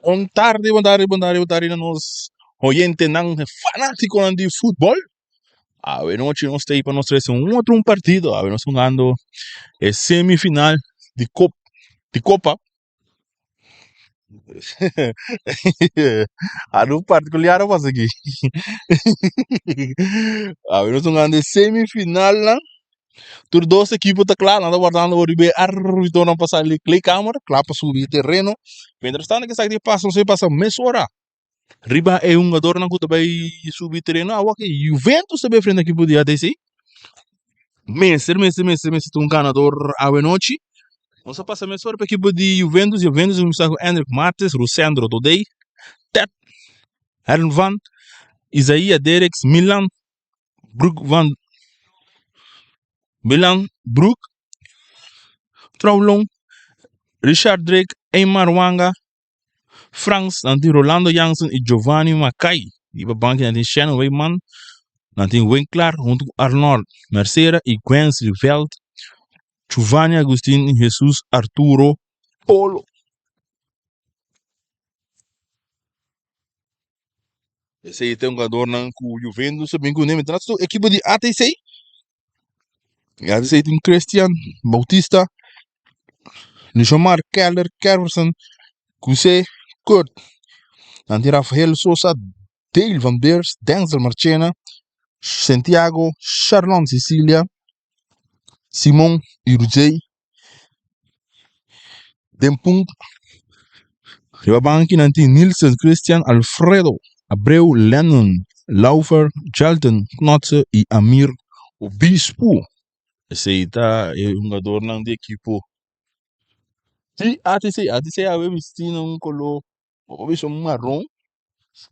Bon tardi, bon tardi, bon tardi, bon tardi na nos oyentenan fanátikonan di futbòl. Awe nochi nos ta ei pa nos trese un otro un partido. Awe nos hungando e semifinal di kop di kopa. Algo partikular a pasa aki. Awe nos hungando e semifinalnan. Tur dos ekipo ta kla, nan ta wardando riba e arbitonan pa sali kleedkamer, kla pa subi e tereno. Mientras tanto esaki ta pasa, nos a pasa mesora riba e hungadornan ku ta bai subi tereno. Awor ki Juventus ta bai frente ekipo di ATC. Mester, mester, mester, mester ta un ganador awe nochi. Nos a pasa mesora pa ekipo di Juventus. Juventus a kuminsá ku Hendrik Martens, Rusendro Dodey, Ted Hervan, Isaiah Dereks, Milan Broek van Milan Broek, Trouwlong, Richard Drake, Eymar Wanga, Frans, nan tin Rolando Jansen y Giovanni Mackay. Riba banki nan tin Shannon Weyman, nan tin Winklar hunto cu Arnold Mercera y Gwensley Veld, Giovanni Agustin y Jesus Arturo Polo. Esei ta hungadornan ku Juventus a bin kuné. Mientras tanto ekipo di ATC, ATC tin Christian Bautista, Nishomar Keller, Kerverson, Jose Kurt, nan tin Rafael Sosa, Dale van Beers, Denzel Marchena, Santiago, Sharlon Cecilia, Simon Iruzey, Den punto riba banki nan tin Nilsen, Christian, Alfredo, Abreu, Lennon, Laufer, Jelton, Knotse y Amir Obispo. Esey ta e hungadornan di ekipo di ATC. ATC awe bisti na un color bo bisa un maron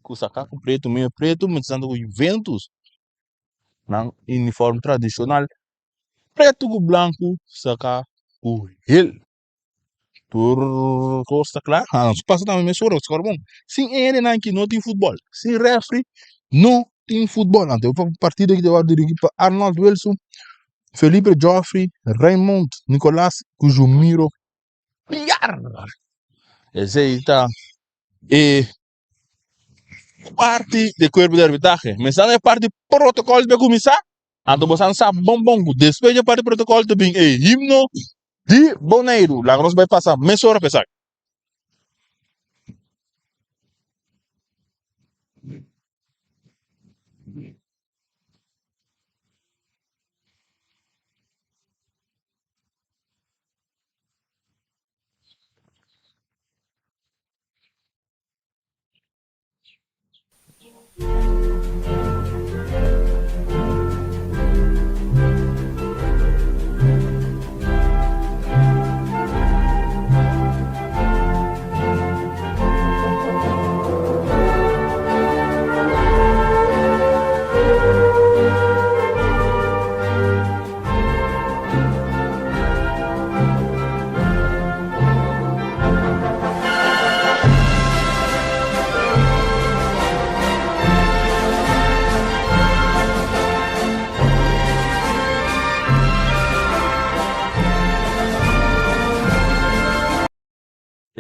cu saca cu preto medio preto mientras cu Juventus nan uniform tradicional preto ku blanku saka ku hel. Tur kos ta kla. Ha, nos pasa tambe mesora, nos kòrda bon. Sin e hendenan aki no tin futbòl. Sin rèfri no tin futbòl. Anto e partido aki ta wòrdu dirigí pa Arnold Wilson, Felipe Joffrey, Raymond Nicolas ku Jumiro Piar. Esei ta e parti di cuerpo di arbitrahe. Mester e parti protocol ta cuminsa, anto boso sa bon bon cu despues di e parti protocol ta bin e himno di Boneiru. Laga nos bay pasa mesora pa esaki.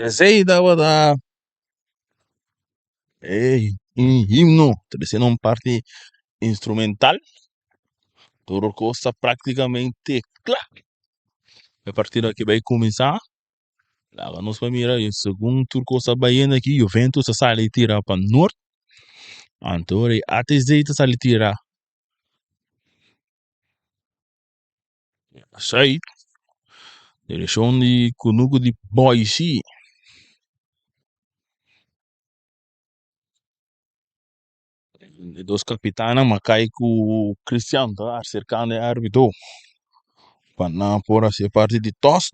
Esey tabata e himno, ta diciendo un parti instrumental, tur cos ta practicamente cla. E partido aki bay cuminsa. Laga nos pa mira y segun tur cos ta bayendo aki Juventus ta sali tira pa noord anto ora ATZ ta sali tira zuid direccion di cunucu di Boise. E dos kapitannan Makai ku Christian ta aserkando e arbitro pa nan por hasi e parti di tos.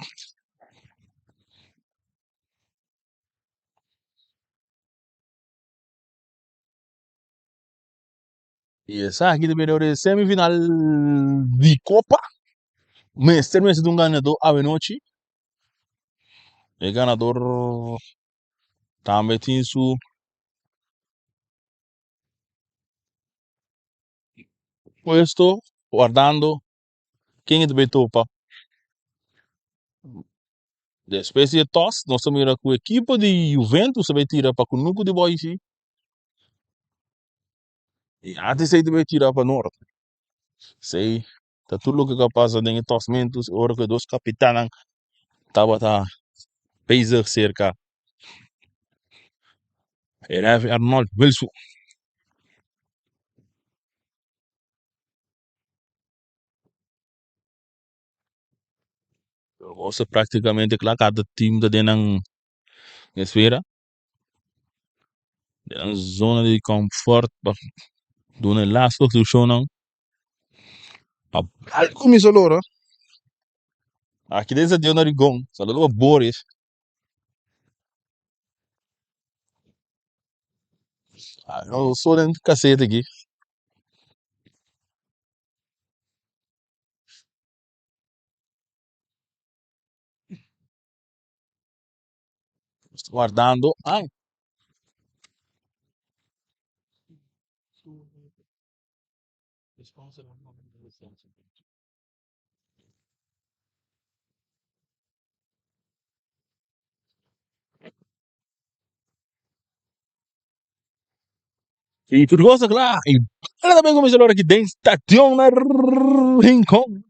I esaki ta bini ora e semifinal di kopa. Mester mester ta un ganador awenochi. E ganador Tambe tin su puesto wardando ken e ta bay topa. Despues di e tos nos ta mira ku ekipo di Juventus ta bai tira pa kunuku di Boise i ATC ta bai tira pa Noord. Esei ta tur loke ku a pasa den e tosmentu ora ku e dos kapitannan tabata bezig serka e ref Arnold Wilson. Nos ta práktikamente kla, kada tim ta den nan esfera, den nan zona di kòmfòrt pa duna e lastu instrukshonnan pa bal kuminsá lora. Aki den Santiago na Rincon, saludo pa Boris. Nos so den kaseta aki. Guardando. Ay. Y tur cosa kla. Y bala también comienza ahora aquí den stadion na Rincon.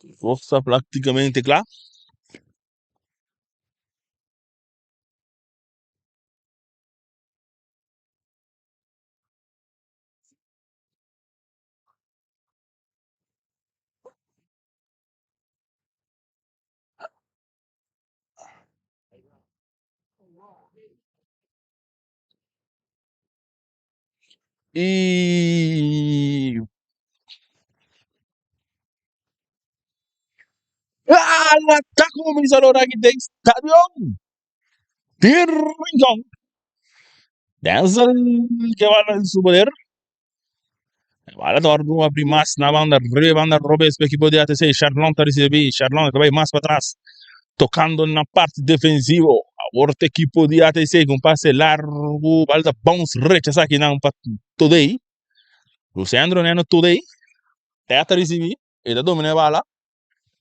Tur cosa prácticamente kla. Y Ala ta cuminsa lora aki den stadion di Rincon. Denzel ke bala den su poder. Bala ta wòrdu abri mas na banda riba banda robes pa ekipo di ATC. Charlon ta risibi. Charlon ta bai mas patras. Tokando na parti defensivo. Awor ta ekipo di ATC ku un pase largu. Bala ta bounce rechasa akinan pa Today. Lucendro neno Today. Tet ta risibi. E ta domina e bala.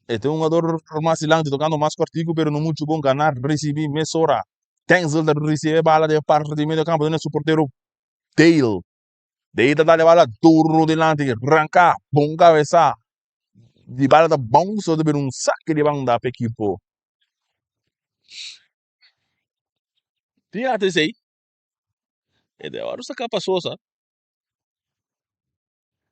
E ta un hugador mas dilanti tokando mas kòrtiku pero no muchu bon. Ganar risibi mesora. Denzel ta risibi e bala den parti di medio kampo den su portero Dale. Dale ta dal e bala duru dilanti, ranka, bon kabesa. Di bala ta bounce ta bira un sake di banda pa ekipo di ATC. E ta ora saka pa Sosa.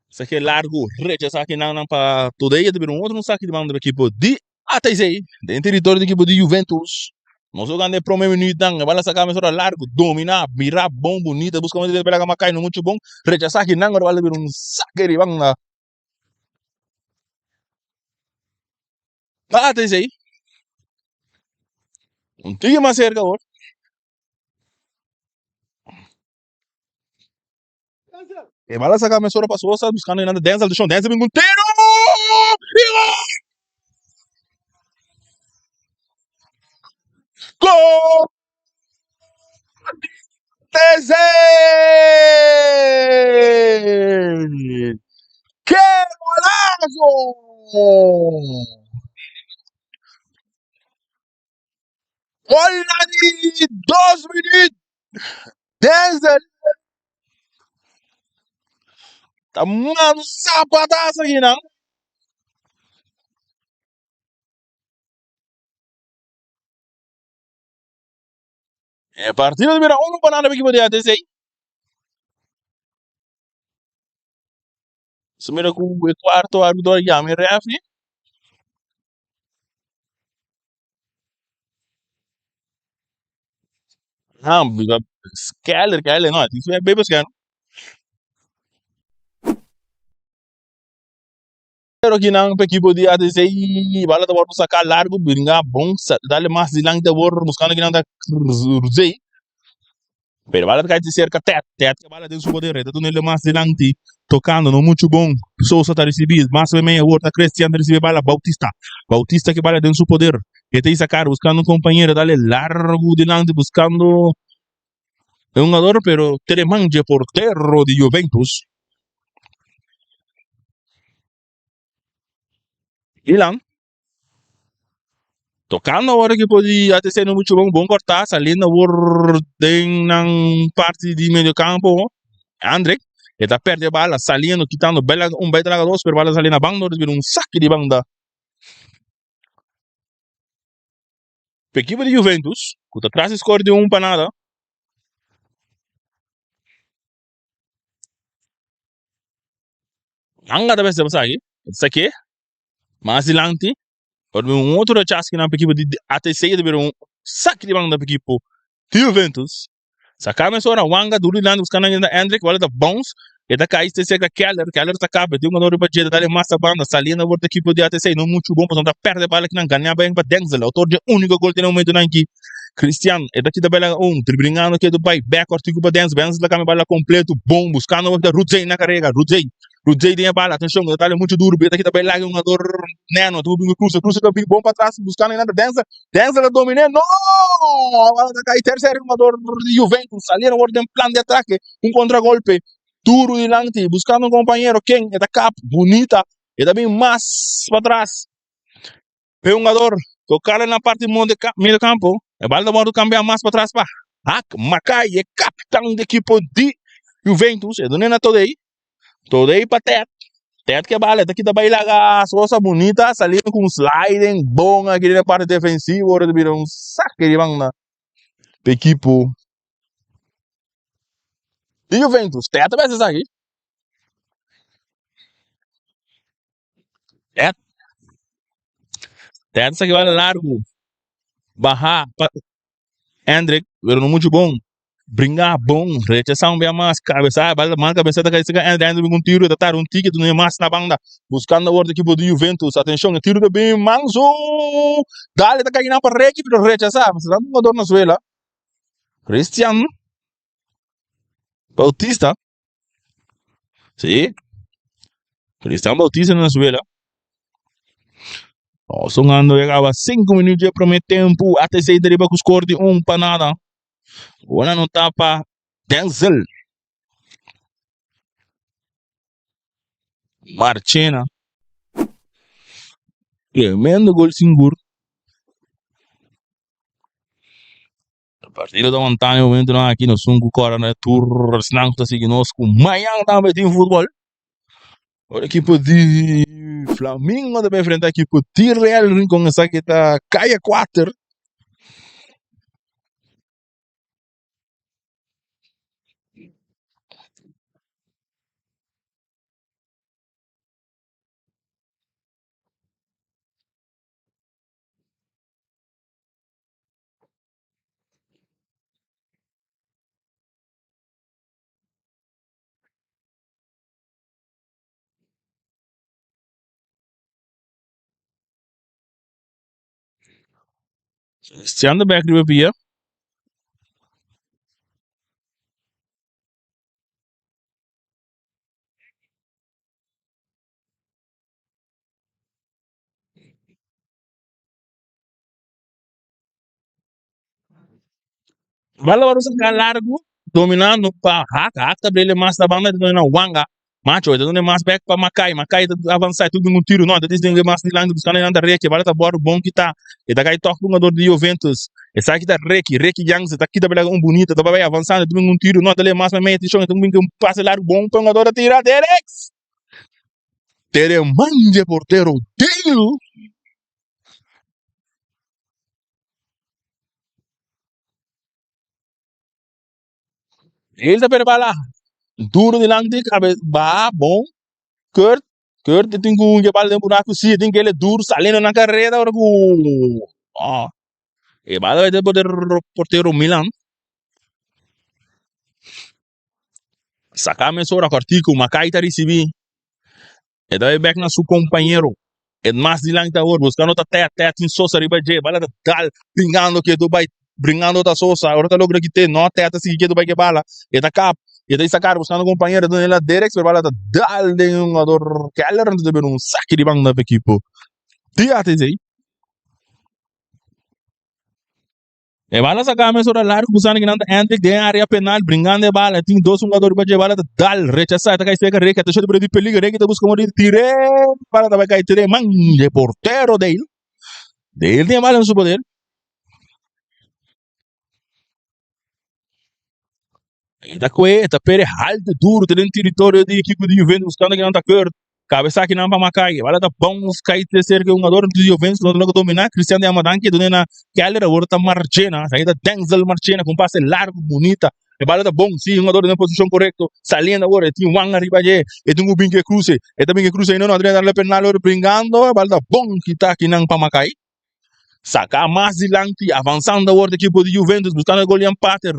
Sake largu rechasa kinan nan pa Today ta bira un otro sake di banda pa ekipo di ATC den teritorio di ekipo di Juventus. Nos a gana e prome minuutnan e bala saka mesora largu domina mira bon bunita buska manera di pela kama kai no muchu bon rechasa kinan ora bala bira un sake di banda pa ATC. Un tiki mas serka awor. E bala saca mesora pa Sosa buscando inanda Denzel de chão. Denzel vem com tiro! E gol! Gol! Denzel! Que golazo! Gol na di 2 minuut. Denzel ta manda un zapatazo aki nan. E partido ta bira unu pa nada pa ekipo di ATC. Su mira ku e kuarto arbitro a yama e refi. Ha, skeller, keller, no, tin su bebe skeller. Pero kinan pa ekipo di ATC bala ta wòrdu saká largu bringa bon dale mas dilanti awor buskando kinan ta Ruzey pero bala ta kai serka Ted Ted ke bala den su poder e ta dun'el mas dilanti tokando no muchu bon Sosa ta risibí mas meimei awor ta Christian ta risibí bala Bautista Bautista ke bala den su poder. E ta Isakar buscando un compañero, dale largo dilanti buscando e hungador, pero Tereman dje portero di Juventus. Milan tocando awor equipo di ATC no mucho bon, bon corta, saliendo awor den nan parti di medio campo. Andrick e ta perde bala, saliendo, quitando bela un bela laga dos, pero bala sali na banda, ora un saque di banda. Pa equipo di Juventus, cu ta tras di score di un pa nada. Manga ta bes aki, esaki mas dilanti por bin un otro rechazo kinan pa ekipo di ATC ta bira un saki di banda pa ekipo di Juventus. Saka mesora Wanga duru dilanti buskando nan Endrick, bala ta bounce e ta kai te serka Keller, Keller ta kaba tin un ganador riba dje ta dale mas ta banda saliendo awor ta ekipo di ATC no muchu bon pasobra ta perde bala kinan gana ben pa Denzel autor dje uniko gol te na momentonan aki. Cristian e ta kita bala un dribringando ketu bai bek kortiku pa Denzel, Denzel ta kambia bala kompleto bon buskando awor ta Rudzey na karega Rudzey Rudzey den e bala atenshon e ta dale muchu duru e ta kita bai laga un hungador Neno ta bin ku cruza cruza ta bin bon patras buskando einan ta Denzel Denzel ta domine no bala ta kai tercer hungador di Juventus saliendo awor den plan di atake un kontragolpe duru dilanti buskando un kompañero ken e ta kap bunita e ta bin mas patras. E hungador tocala na parti medio campo. E bal ta wordo cambia mas patras pa Hak Makai, e captan di equipo di Juventus. E dune na Todei. Todei pa Ted. Ted ke bala, e ta kita bai laga Sosa bunita, saliendo cu un sliding bon aki den e parti defensivo. Ora ta bira un saque di banda pa equipo di Juventus. Ted ta bes esaki. Ted. Ted sa ki bala largu. Baha pa Hendrik, pero no mucho bon. Bringa bon, rechasa un bia mas, cabeza, bala mal cabeza ta kai sika Hendrik, Hendrik un tiro, ta tar un tiki, tu no mas na banda. Buscando awor equipo di Juventus. Atención, e tiro ta bin manso. Dale ta kai na pa Reki, pero rechasa. Mester un jugador na suela. Christian Bautista. Sí. Cristian Bautista na suela. Nos jugando ya acaba 5 minutos de primer tempo. ATC ta riba ku score di 1 pa nada. Gol anotá pa Denzel. Marchena. Tremendo gol singur. Partido ta wantá e momentonan aki nos un ku kòrda na tur esnan ku ta sigui nos ku mañan tambe tin futbòl. Ora ekipo di Flamingo ta bai enfrentá ekipo di Real Rincon esaki ta kaya kuater. Stian de bek riba pia. Bala wòrdu saká largu, dominando pa Hak. Hak ta brele mas na banda, ta duna Wanga. Macho e ta duna mas bèk pa Makai. Makai ta avansá, e tur bin un tiru. No, ta distinguí mas dilanti, buskando einan ta Reki. Bala ta bòrdu bon kitá. E ta kai tòg ku hungador di Juventus. Esaki ta Reki. Reki Jansen ta kita bela un bunita, ta bai avansando, e tur bin un tiru. No, ta lei mas meimei atenshon, e ta bin ku un pase largu bon pa e hungador ta tira. Dereks! Tere man dje portero Dale. El ta prepara duro dilanti kabe baha bon Kurt Kurt tin ku un bala den buraku si tin kele duro saliendo na kareda ora ku oh e bala bai den portero Milan saka mesora kòrtiku Makai ta risibí. E ta bai bek na su kompañero. E mas dilanti awor, buskando ta Ted. Ted tin Sosa riba dje. Bala ta dal, bringando ketu bai, bringando ta Sosa. Ora ta logra kit'é, no, Ted ta sigui ketu bai ke bala. E ta kap, e ta isakar buskando kompañero. Ta duna el a Dereks, pero bala ta dal den un hungador Keller. Anto ta bira un saki di banda pa ekipo di ATC. E bala saca mesora largo buscando kinan ta Hendrik den area penal bringando e bala. Tin dos hungador riba dje. Bala ta dal rechasa. Ta cay cerca Ricky. Atencion ta bira di peligro. Ricky ta busca modo di tire. Bala ta bay cay tire man dje portero Dale. Dale tin e bala en su poder. E ta kue, e ta pere haltu duru te den teritorio di ekipo di Juventus buscando kinan ta Kurt. Kabesa kinan pa Makai. E bala ta bounce kai te serka e hungador di Juventus no ta logra domina. Cristian di Amadanki dune na Keller awor ta Marchena. Esaki ta Denzel Marchena ku un pase largu bunita. E bala ta bon si hungador den e posishon korekto. Saliendo awor e tin Juan ariba dje. E tin ku bin ku e kruse. E ta bin ku e kruse ainda no a drenta penal awor bringando. E bala ta bon kita kinan pa Makai. Saca mas dilanti, avanzando awor di equipo di Juventus, buscando e gol di empate.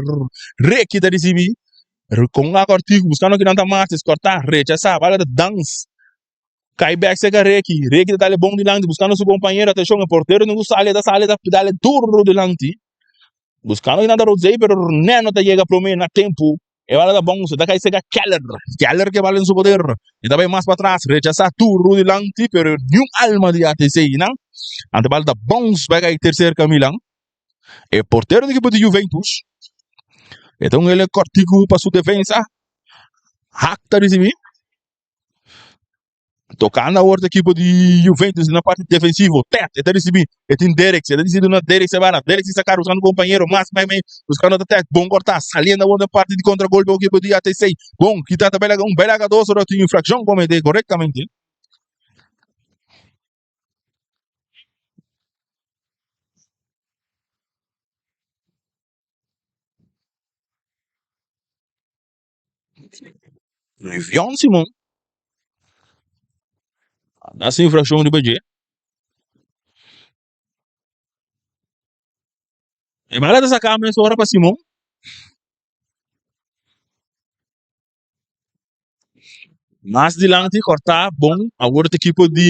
Reki ta ricibi. Con un acortico, buscando kinan ta Martes, corta, rechasa, bala ta dans. Cai back cerca Reki. Reki ta dale bon dilanti, buscando su compañero. Atencion, e portero no sale, ta sale, ta dale duro dilanti. Buscando kinan ta Rosé, pero Neno ta yega prome na tempo. E bala ta bon, se ta kai sega Keller. Keller ke bala en su poder. E ta bai mas patras, rechasá tur dilanti, pero niun alma di ATC nan. Ante bala ta bounce bai kai tercer Milan. E portero di ekipo di Juventus. E ta un hele kortiku pa su defensa. Hak ta risibí. Tocando awor e equipo di Juventus na parte defensivo. Tet, e ta ricibi. E tin Derek. E ta dicidi na Derek se bala. Derek si sacar buscando compañero. Mas mai mai buscando ta Tet. Bon corta. Saliendo awor na parte di contragolpe o equipo di ATC. Bon, kita ta bela un bela dos ora tin infraccion comete correctamente. Rivion Simon a hasi infraccion riba dje. E bala ta saca mesora pa Simon. Mas dilanti corta bon awor ta ekipo di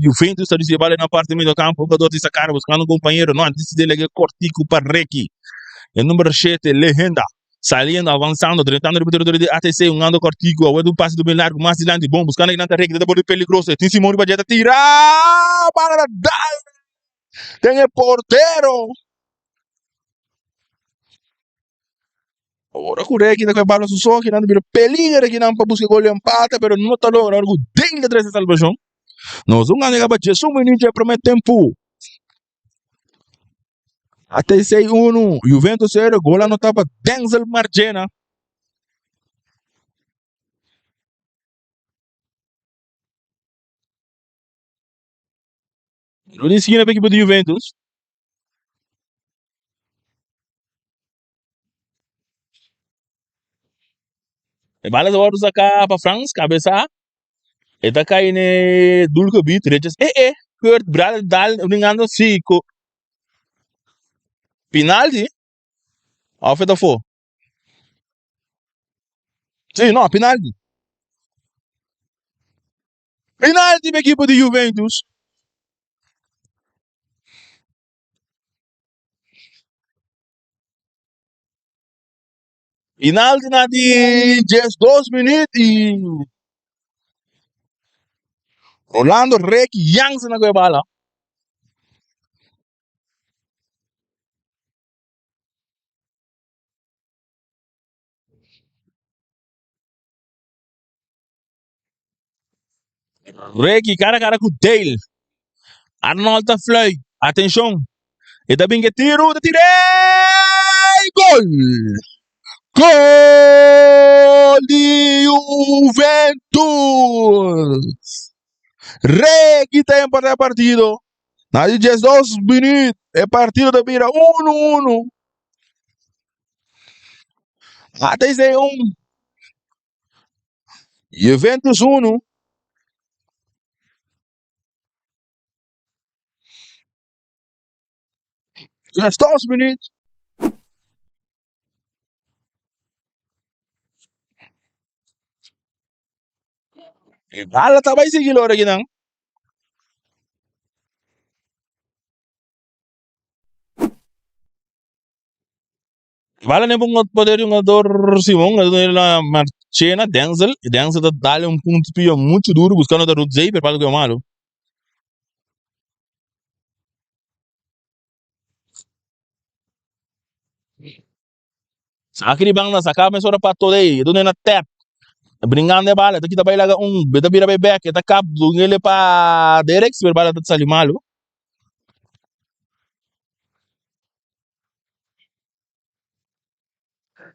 Juventus ta ricibi bala na parti medio campo jugador di sacar buscando un compañero no antes di lege cortico pa Reki e numero 7 Lehenda saliendo avanzando drentando riba territorio di ATC un ando cortico awor un pase bien largo mas dilanti bon buscando kinan ta Reki ta borde peligroso tin Simon riba dje ta tira bala ta dal den e portero. Ora ku Reki ta kue bala su so, kinan ta bira peliger kinan pa buska gol di empate, pero no ta logra. Ora ku Dale ta trese salbashon. Nos un gana kaba diesun minüt dje prome tempu. ATC unu, Juventus sero, gol anotá pa Denzel Marchena. Tiro di skina pa ekipo di Juventus. E bala ta wòrdu saká pa Frans, kabesá. E ta kai n'e doelgebied, rechas. E e, Kurt Brada dal bringando si ku pinalti òf e ta afó? Si, no, pinalti. Penalti pa ekipo di Juventus. Penalti na di 12 minuut y Rolando Rek Jansen na goe bala. Ricky cara cara cu Dale. Arnold ta fluit. Atencion. E ta bin ke tiro, ta tira. Gol! Gol di Juventus! Ricky ta empata e partido. Na di 12 minuut, e partido ta bira 1-1. ATC 1. Juventus 1. Zesdos minuut. E bala ta bai sigui lora kinan. Bala ne bon poder di jugador Simon, la Marchena, Denzel. Denzel ta dale un punto pio mucho duro buscando ta Ruth Zeeper, palo que malo. Saki di banda, saka mesora pa Todey, e dun'e na tèp. Bringando e bala, e ta kita bai laga un, e ta bira bai bèk, e ta kap dun'e pa Dereks, pero e bala ta sali malu.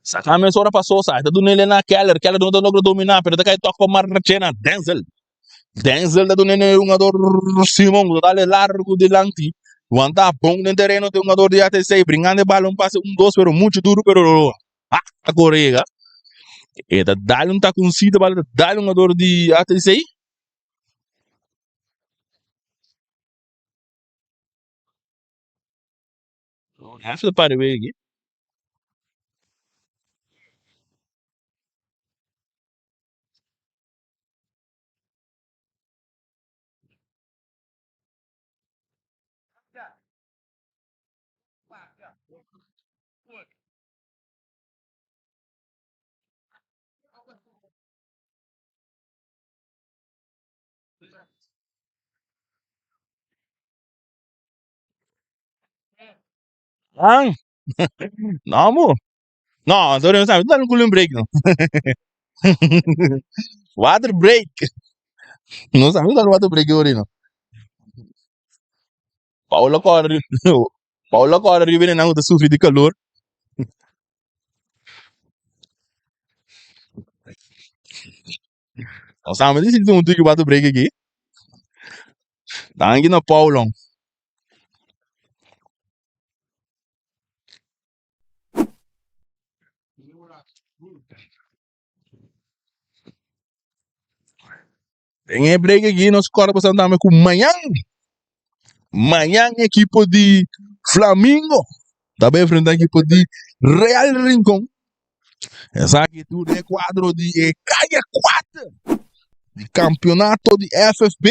Saka mesora pa Sosa, e ta dun'e na Keller, Keller no ta logra domina, pero e ta kai tòk pa Marchena, Denzel. Denzel ta dun'e na e hungador Simon, ku ta dal e largu dilanti. Wanta bon den tereno te hungador di ATC, bringando e bala un pase un dos, pero muchu duru, pero a kore yega. E ta dal un takunsito, bala ta dal hungador di ATC. Hef ta pare wegi. An, no mo. No, anto no sabi, dal un cooling break no. Water break. No sabi dal water break ori no. Paula corre, Paula corre riba nan ta sufri di calor. No sabi di si un tiki water break aki. Danki na Paulo. Den e break aki nos kòrda pasobra tambe ku mañan, mañan ekipo di Flamingo ta bai enfrenta ekipo di Real Rincon. Esaki tur den e kuadro di e kaya kuater di kampionato di FFB.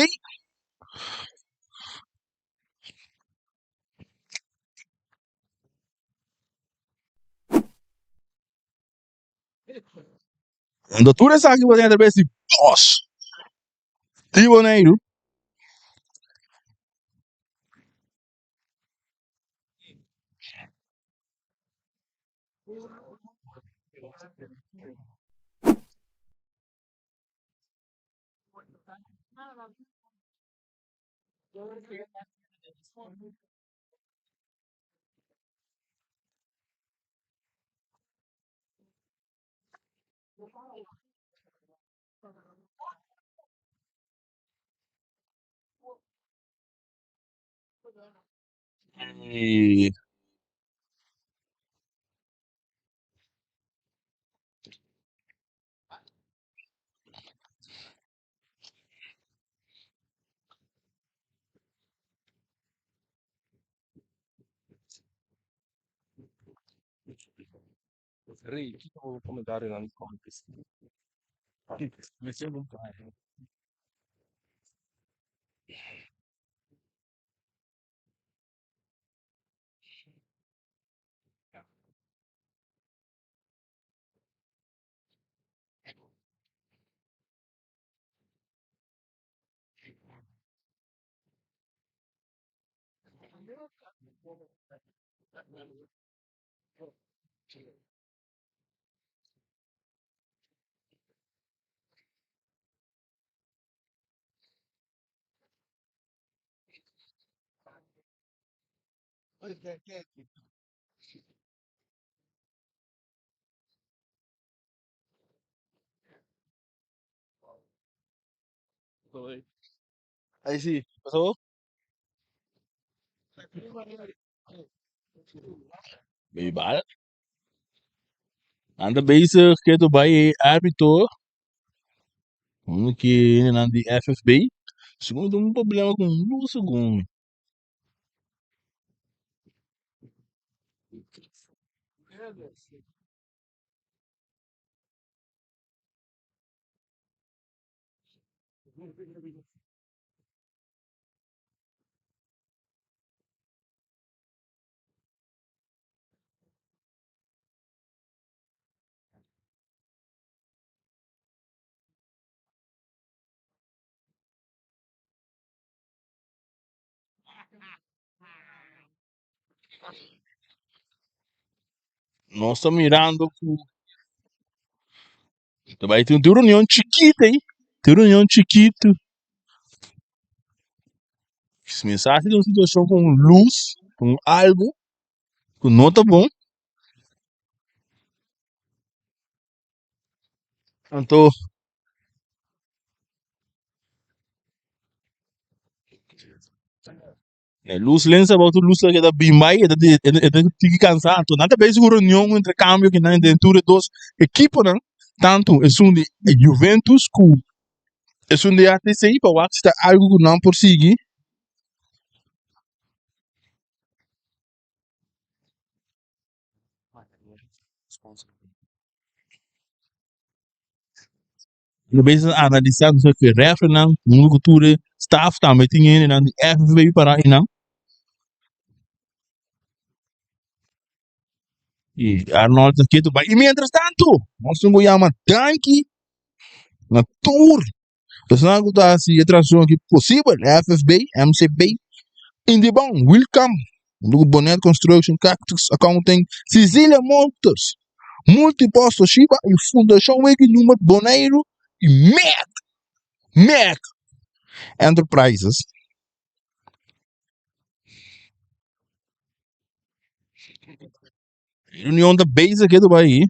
Anto tur esaki bo tin atrabes di bos di Boneiru. I Rei, kiko bo komentarionan di Comics? Ahí sí, pasó? Mi bal. Nan ta bezig ketu bai e arbitro. Uno ki nan di FFB. Segun tin un problema ku un lus segun mi. Nos ta mirando ku ta bai tin un reunion chikitu ei, tin reunion chikitu. Mi sa si ta un situashon ku un lus, un algu ku no ta bon. Anto e lus lens abou tur lus ta keda bin bai e ta e ta tiki kansa anto nan ta bezig ku reunion un interkambio ki nan den tur e dos ekiponan tantu esun di Juventus ku esun di ATC pa wak si ta algu ku nan por sigui. Lo bezig ta analisá nos ku e refrinan huntu ku tur e staf tambe tin hendenan di FFB para einan. I Arnold ta ketu bai. I mientras tanto nos tin ku yama danki na tur esnan ku ta hasi e transishon aki posibel, FFB, MCB, Indebon, Wilcam, huntu ku Bonet Construction, Cactus Accounting, Cecilia Motors, Multipost Toshiba i Fundashon Wiki Nummer Boneiru i Merck, Merck Enterprises. Reunion ta bezig ke bai ahi.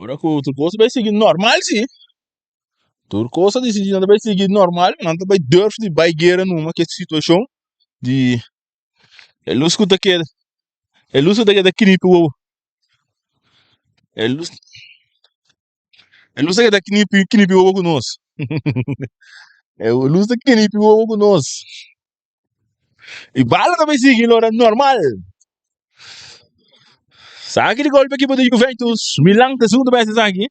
Ora ku tur kos ta bai sigui normal si. Tur kos a disidí nan ta bai sigui normal, nan ta bai durf di bai guera numa ku e situashon di e lus ku ta keda, e lus ku ta keda knipi wowo, e lus e lus ta keda knipi knipi wowo ku nos e lus ta knipi wowo ku nos. I bala ta bai sigui lora normal. Saki di golpe ekipo di Juventus. Milan ta segundo bes esaki.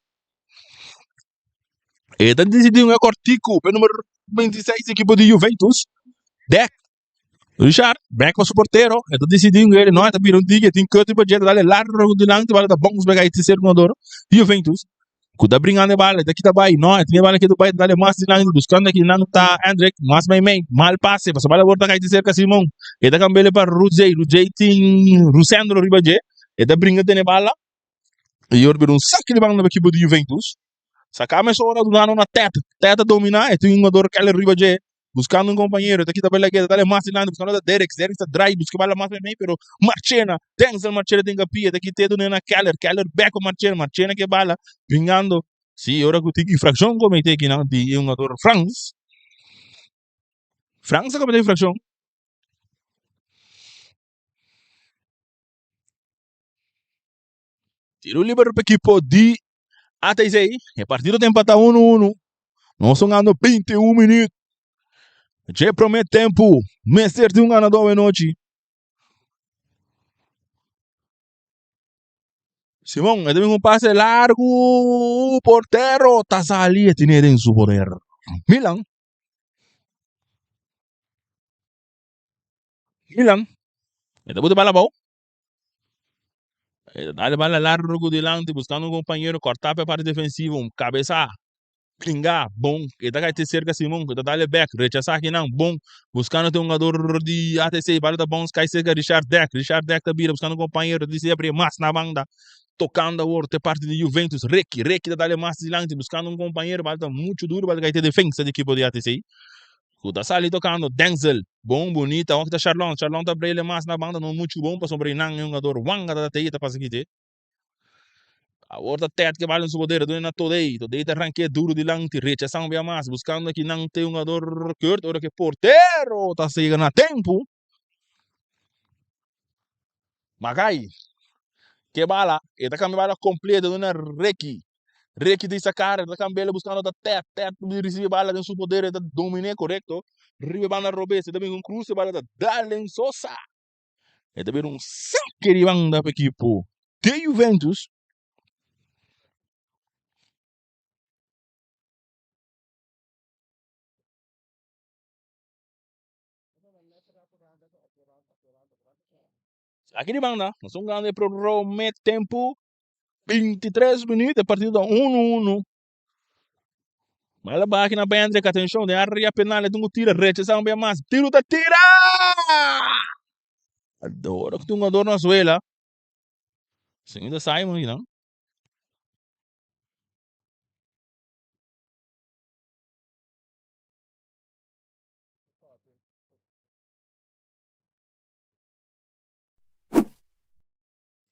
E ta decidi un kortiku pe numero 26 ekipo di Juventus. Dek. Richard, bek pa su portero. E ta decidi un no, e ta bira un tiki, e tin kut riba dje, ta dale largo dilanti, bala ta bounce bek ai tercer jugador di Juventus. Ku ta bringando e bala, e ta kita bai, no, e tin e bala ketu bai, ta dale mas dilanti, buskando aki nan ta Hendrik, mas mei mei, mal pase, pasobra bala wor ta kai di serka Simon, e ta kambele pa Ruzey, Ruzey tin Rusendro riba dje, e ta bringa tene bala, i yor bira un saki di banda pa ekipo di Juventus, saka mesora dunando na Tet, Tet ta domina, e tin un jugador Keller riba dje, Buscando un compañero, ta kita bela geta, dale mas dilanti, buscando ta Derricks, Derricks ta draai, busca bala mas mei, pero Marchena, Denzel Marchena den kapia, ta kita dune na Keller, Keller back pa Marchena, Marchena ke bala, bringando, si, ora ku tin infraccion comete aki nan di e hungador Frans, Frans a comete infraccion. Tiro liber pa ekipo di ATC. E partido ta empata 1-1. Nos ta gando 21 minuut. Dje prome tempu. Mester tin un ganador awe nochi. Simon, e ta bin un pase largu. Portero ta sali e tine den su poder. Milan. Milan. E ta bota bala abou. E ta dal e bala largu dilanti buscando un compañero corta pa e parti defensivo un cabeza bringa bon e ta cay te cerca Simon e ta dal e back rechasa akinan bon buscando te hungador di ATC bala ta bounce cay cerca Richard Deck Richard Deck ta bira buscando un compañero ta dici abri mas na banda tocando awor te parti di Juventus Ricky Ricky ta dal e mas dilanti buscando un compañero bala ta mucho duro bala ta cay te defensa di equipo di ATC. Ku ta sali tokando Denzel bon bunita awor ta Sharlon Sharlon ta brele mas na banda no muchu bon pasobra einan e hungador Wanga ta tei ta pasa kite awor ta Ted ke bal den su poder duna na Todey Todey ta ranke duro dilanti rechasa un bia mas buskando akinan te hungador Kurt ora ke portero ta yega na tempu Makai ke bala e ta kambia bala kompleto duna Ricky Ricky ta isa kara e ta kambia buskando ta Ted Ted ta risibi bala den su poder e ta dominé korekto riba e banda robes e ta bin un krus e bala ta dal den Sosa e ta bira un sake di banda pa ekipo di Juventus. Aki di banda, nos un grande prome tempo, 23 minuut, e partido ta 1-1. Bala baha na Bendrick, atencion den area penal, e tin cu tira, rechasa un bia mas, tiro ta tira! Adoro cu tin un jugador na suela. Señorita Simon aquí, no?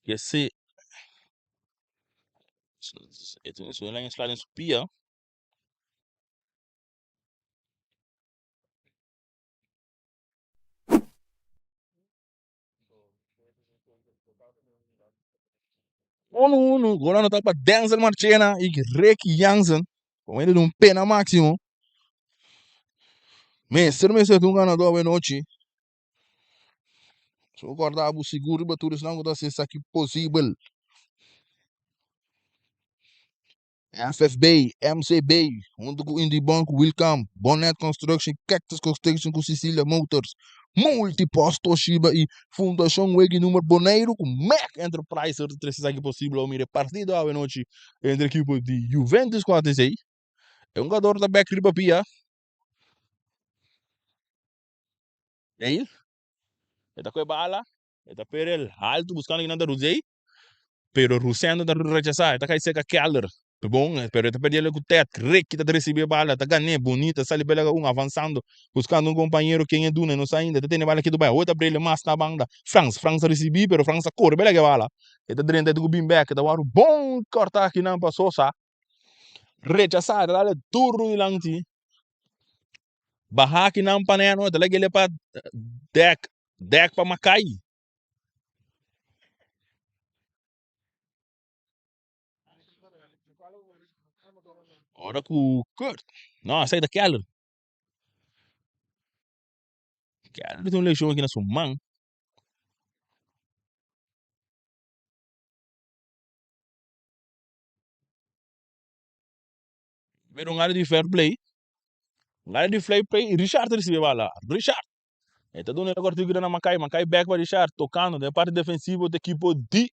Ese e tin su en sla den su pia. Uno uno, gol anotá pa Denzel Marchena y Ricky Jansen. Por medio di un pena máximo. Mester mester tin un ganador awe nochi. So korda bo sigur riba tur esnan ku ta hasi esaki posibel. FFB, MCB, huntu ku Indibon ku Wilcam, Bonnet Construction, Cactus Construction ku Cecilia Motors, Multipost Toshiba i Fundashon Wegi Nummer Boneiru ku Mac Enterprises ta trese esaki posibel. Bo mira e partido awe nochi entre ekipo di Juventus ku ATC. E hungador ta bek riba pia. Neil, e ta koe bala, e ta pere el alto buscando kinan ta Ruzey, pero Rusendo ta rechasa, e ta kai cerca Keller. Bon, pero e ta perde el cu Ted. Ricky ta recibi e bala, ta gane, bonita, sali pela un avanzando, buscando un compañero, ken e duna, e no sa ainda, e ta tene bala ketu bai, awor ta brele mas na banda. Frans, Frans ta recibi, pero Frans ta core pela ke bala. E ta drenta, e ta cu bin bek, e ta wou bon corta akinan pa Sosa. Rechasa, e ta dale duro dilanti. Baha kinan pa neno, ta lag'e pa dek, dek pa Makai. Ora ku Kurt, no, esei ta Keller. Keller tin un leshon aki na su man. Pero un área di fair play. Un área di fair play. Richard ta recibe bala. Richard. E ta duna e kortiku na Makai. Makai back pa Richard. Tocando den parte defensivo di ekipo di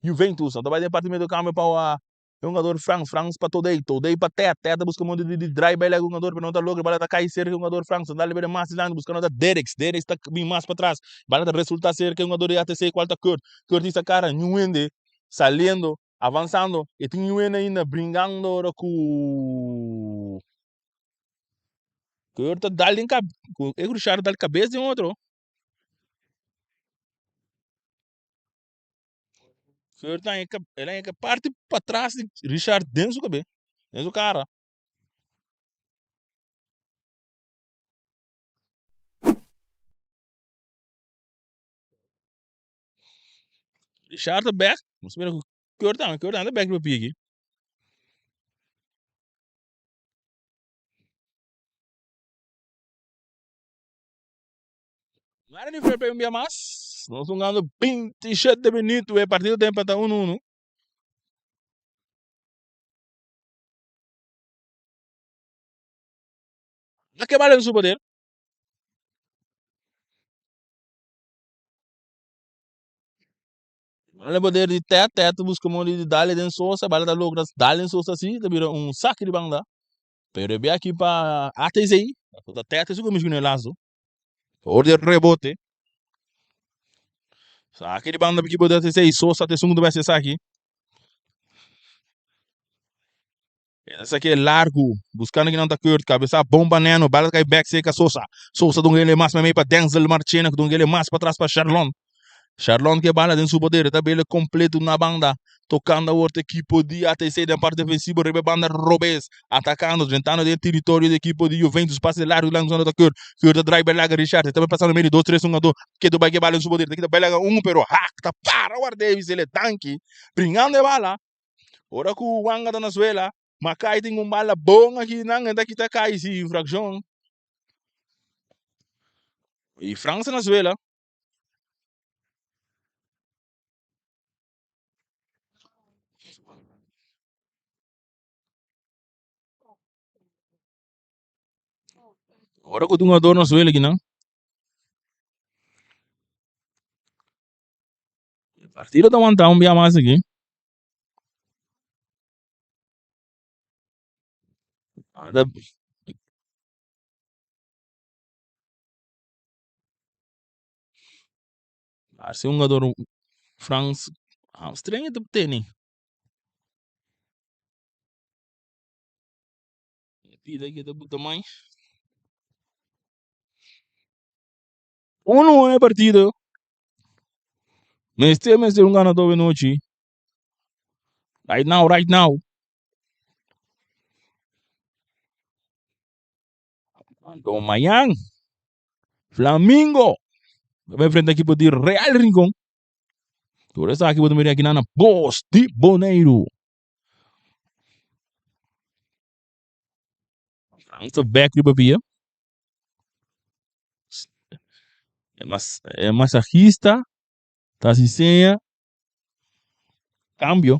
Juventus. Ta bai den parte medio cambio pa e hungador Frans. Frans pa Todei. Todei pa Ted. Ted ta busca modo di draai bai lek hungador pero no ta logra. Bala ta kai cerca hungador Frans. Ta dale bere mas dilanti buscando ta Derricks. Derricks ta bin mas pa tras. Bala ta resulta cerca hungador di ATC cual ta Kurt. Kurt hisa cara. Nyuende saliendo. Avansando, e tin yuena ainda bringando ora ku Keur ta dal den kab ku e Richard dal kabes den otro. Keur ta haña el a haña parti patras di Richard den su kabe, den su kara. Richard ta bek. Nos mira ku Kurt tambe. Kurt tambe ta bek riba pia aki. Nada di fair play un bia mas. Nos jugando 27 minuto. E partido ta empata 1-1. Na ke bala den su poder. Bala poder di Ted, Ted ta buska modo di dale den Sosa, bala ta logra dale den Sosa si, ta bira un saki di banda. Pero e bia aki pa ATC, ta Ted su ku mishkina e lazo. Por di rebote. Saki di banda pa ekipo di ATC, Sosa ta esun ku ta bai hasi esaki. Esaki e largu, buscando kinan ta Kurt, cabeza bon pa Neno, bala ta cay bek cerca Sosa. Sosa dun gele mas meimei pa Denzel Marchena, cu dun gele mas patras pa Sharlon. Sharlon ke bala den su poder, ta bele completo na banda, tocando awor ta equipo di ATC den parte defensivo riba e banda robes, atacando, drentando den territorio di equipo di Juventus, pase largu lanzando ta Kurt, Kurt ta draai belaga Richard, ta pasando medio dos tres hungador, kedo bay ke bala den su poder, ta kita belaga un pero hak ta para war Davis, el e danki, bringando e bala. Ora ku Wanga ta na suela, Makai tin un bala bon aki nan e ta kita kai si infrakshon. I Frans ta na suela. Ora ku tin un jugador na suela aki nan. Partido ta wanta un bia mas aki. Ta Parse un hungador Frans hamstring e ta tene. E pida aki ta buta mai. Uno e partido. Mester mester un ganador e nochi. Right now, right now. Anto mañan Flamingo ta enfrenta ekipo di Real Rincon. Tur esaki bo ta mira aki na Bos di Boneiru. Frans ta bek riba pia. E masahista ta hasi seña kambio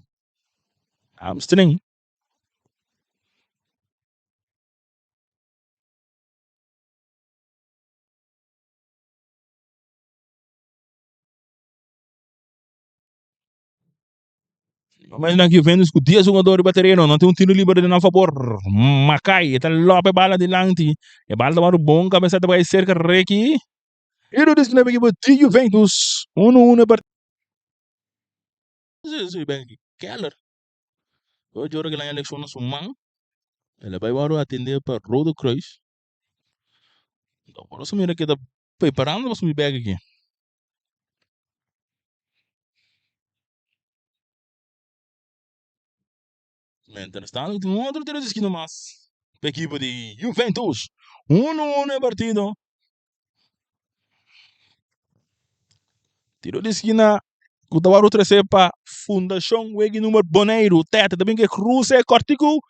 hamstring. Momento nan Juventus ku 10 jugador riba tereno, nan tin un tiro liber den nan fabor. Makai e ta lope bala dilanti. E bala ta wòrdu bon kabesa ta bai serka Reki. Tiro di eskina pa ekipo di Juventus. 1-1 e partido. Keller. Ocho ora ku el a haña lekshon na su man, el a bai wòrdu atendé pa Rode Kruis. Awor nos a mira ku e ta preparando pa subi bèk aki. Mientras tanto tin un otro tiro di eskina mas pa ekipo di Juventus. Uno uno e partido. Tiro di eskina ku ta wòrdu tresé pa Fundashon Wegi Number Boneiru. Tètè ta bin ku e kruse kòrtiku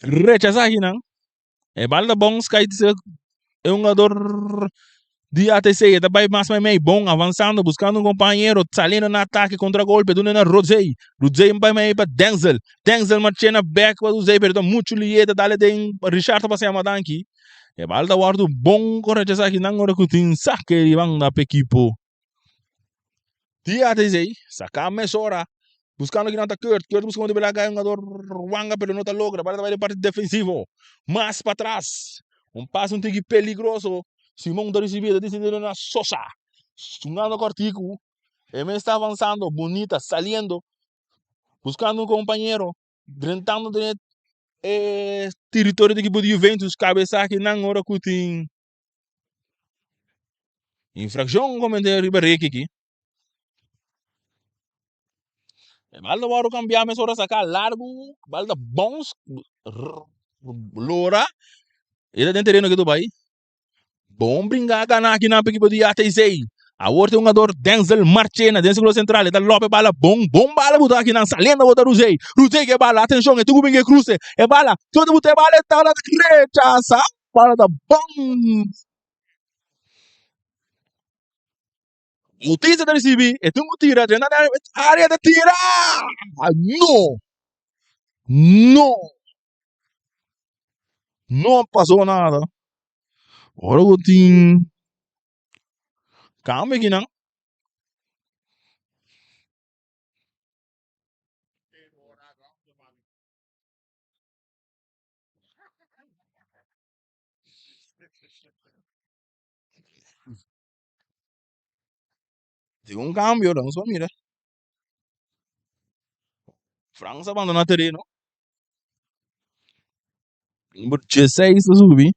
rechasá akinan. E bal ta bon sky e hungador di ATC e ta bai mas meimei bon avansando buscando un compañero saliendo na atake contra golpe duna na Rodzey Rodzey bai mei pa Denzel Denzel marchena back pa Rodzey pero ta mucho liye ta dale den Richard ta pasa yama danki e bal ta wordo bon con rechasa akinan ora cu tin sake di banda pa ekipo di ATC saka mesora buscando kinan ta Kurt Kurt busca un dibela cay hungador Wanga pero no ta logra bala ta bay den parti defensivo mas patras un pase un tiki peligroso Simon ta ricibi ta dicidi na Sosa jugando cortico e mes ta avanzando bunita saliendo buscando un compañero drentando den e territorio di ekipo di Juventus cabeza kinan ora cu tin Infraccion comete riba Ricky aki. E bal ta wòrdu kambiá mesora saká largu, bal ta bounce lora e ta den tereno ke ta bai. Bon bringa gana aki nan pa ekipo di ATC. Awor tin hungador Denzel Marchena den sirkulo sentral e ta lòp e bala bon, bon bala buta aki nan saliendo awor ta Ruzey. Ruzey ke bala atenshon e tin ku bin ke kruse e bala, tur ta buta e bala e ta rechasa. Bala ta bon. Bautista ta ricibi, e tin cu tira, drenta den area ta tira! No! No! No pasó nada. Ora cu tin cambio aki nan. Tin un cambio, nos a mira. Frans a bandona tereno. Number 16 ta subi.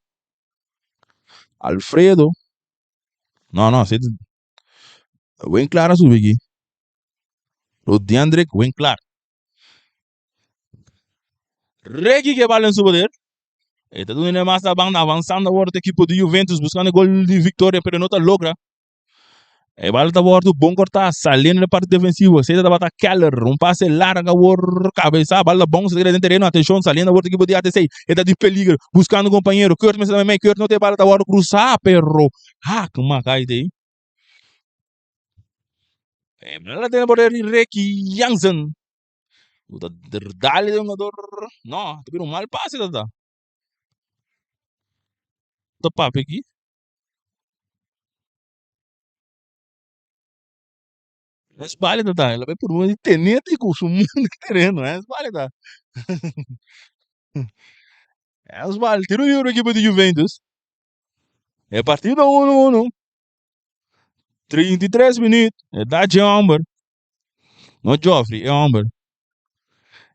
Alfredo. No, no, si Winklar a subi aki. Rodiandrick Winklar. Regi ke bala en su poder. E ta duna mas na banda avanzando awor e ekipo di Juventus buscando e gol di victoria pero no ta logra. E bala ta wordo bon corta saliendo de parte defensivo. Seta tabata Keller un pase largo awor cabeza bala bon se den terreno atención saliendo awor ekipo di ATC. E ta di peligro buscando compañero Kurt mester ta mei Kurt no te bala ta wordo cruza pero hak makaite. E bala ta den poder di Ricky Jansen. Ku ta dale den hungador. No, ta bira un mal pase tata. Ta papia aki. Es bale tata. El a bai purba di tene ti ku su man den tereno. Es bale ta. Hensbal, tiro libre ekipo di Juventus. E partido 1-1. 33 minuut. E da dje homber. No Joffrey, e homber.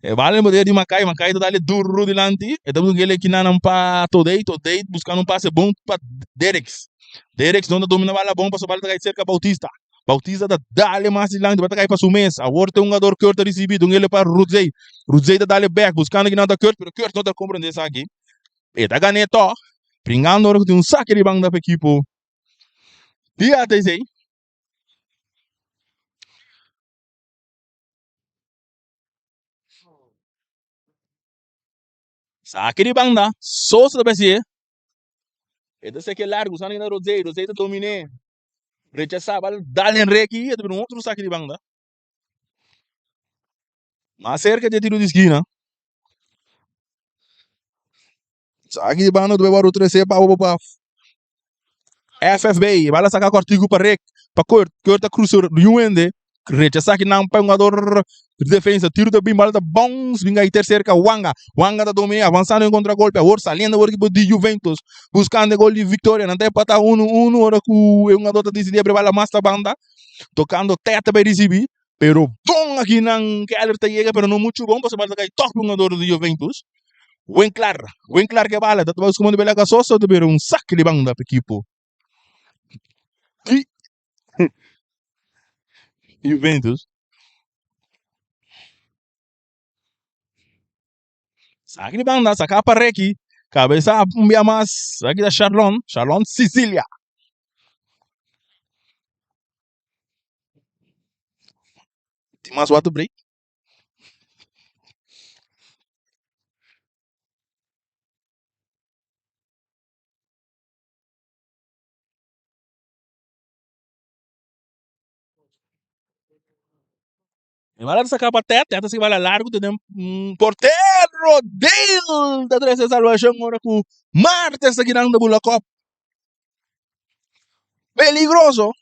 E bala en poder di Makai, Makai ta dale duro dilanti. E ta busca ele kinanan pa Todei, Todei buscando un pase bon pa Dereks. Dereks no ta domina bala bon pasobra bala ta kai cerca Bautista. Bautista ta dale mas dilanti, bala ta kai pa su mes. Awor ta un jugador Kurt ta ricibi, dun ele pa Rudzey. Rudzey ta dale back buscando kinan ta Kurt, pero Kurt no ta comprende esaki. E ta gane toch, bringando ora cu tin un sake di banda pa ekipo di ATC. Sake di banda, Sosa ta besi e. E ta seke largu, sa na Rosé, Rosé ta domine. Rechasa, bal dal en reki, e ta bira un otro sake di banda. Mas cerca dje tiro di skina. Saki di banda ta wòrdu trese pa pa FFB. Bala saka kòrtiku pa Rick, pa Kurt. Kurt ta krusa yu hende. Rechasá kinan pa e hungador defensa. Tiro ta bin, bala ta bounce bin kai ter serka Wanga. Wanga ta dominá, avansando en kontragolpe. Awor saliendo awor ekipo di Juventus. Buskando e gol di viktoria. Nan ta empatá unu unu ora ku e hungador ta disidí abri bala mas ta banda. Tokando Tete bai risibí. Pero bon akinan Keller ta yega pero no muchu bon pasobra bala ta kai tòg pa e hungador di Juventus. Winklar, Winklar ke bala ta busca modo bela ka Sosa ta bira un sak di banda pa ekipo di Juventus. Sak di banda saka pa Reki, kabesa un bia mas, aki ta Sharlon, Sharlon Sicilia. Tin mas water break? E bala ta saca pa Ted, Ted ta sigui bala largo te den portero Dale ta trece salvacion ora cu Martes ta kirando bula kop. Peligroso.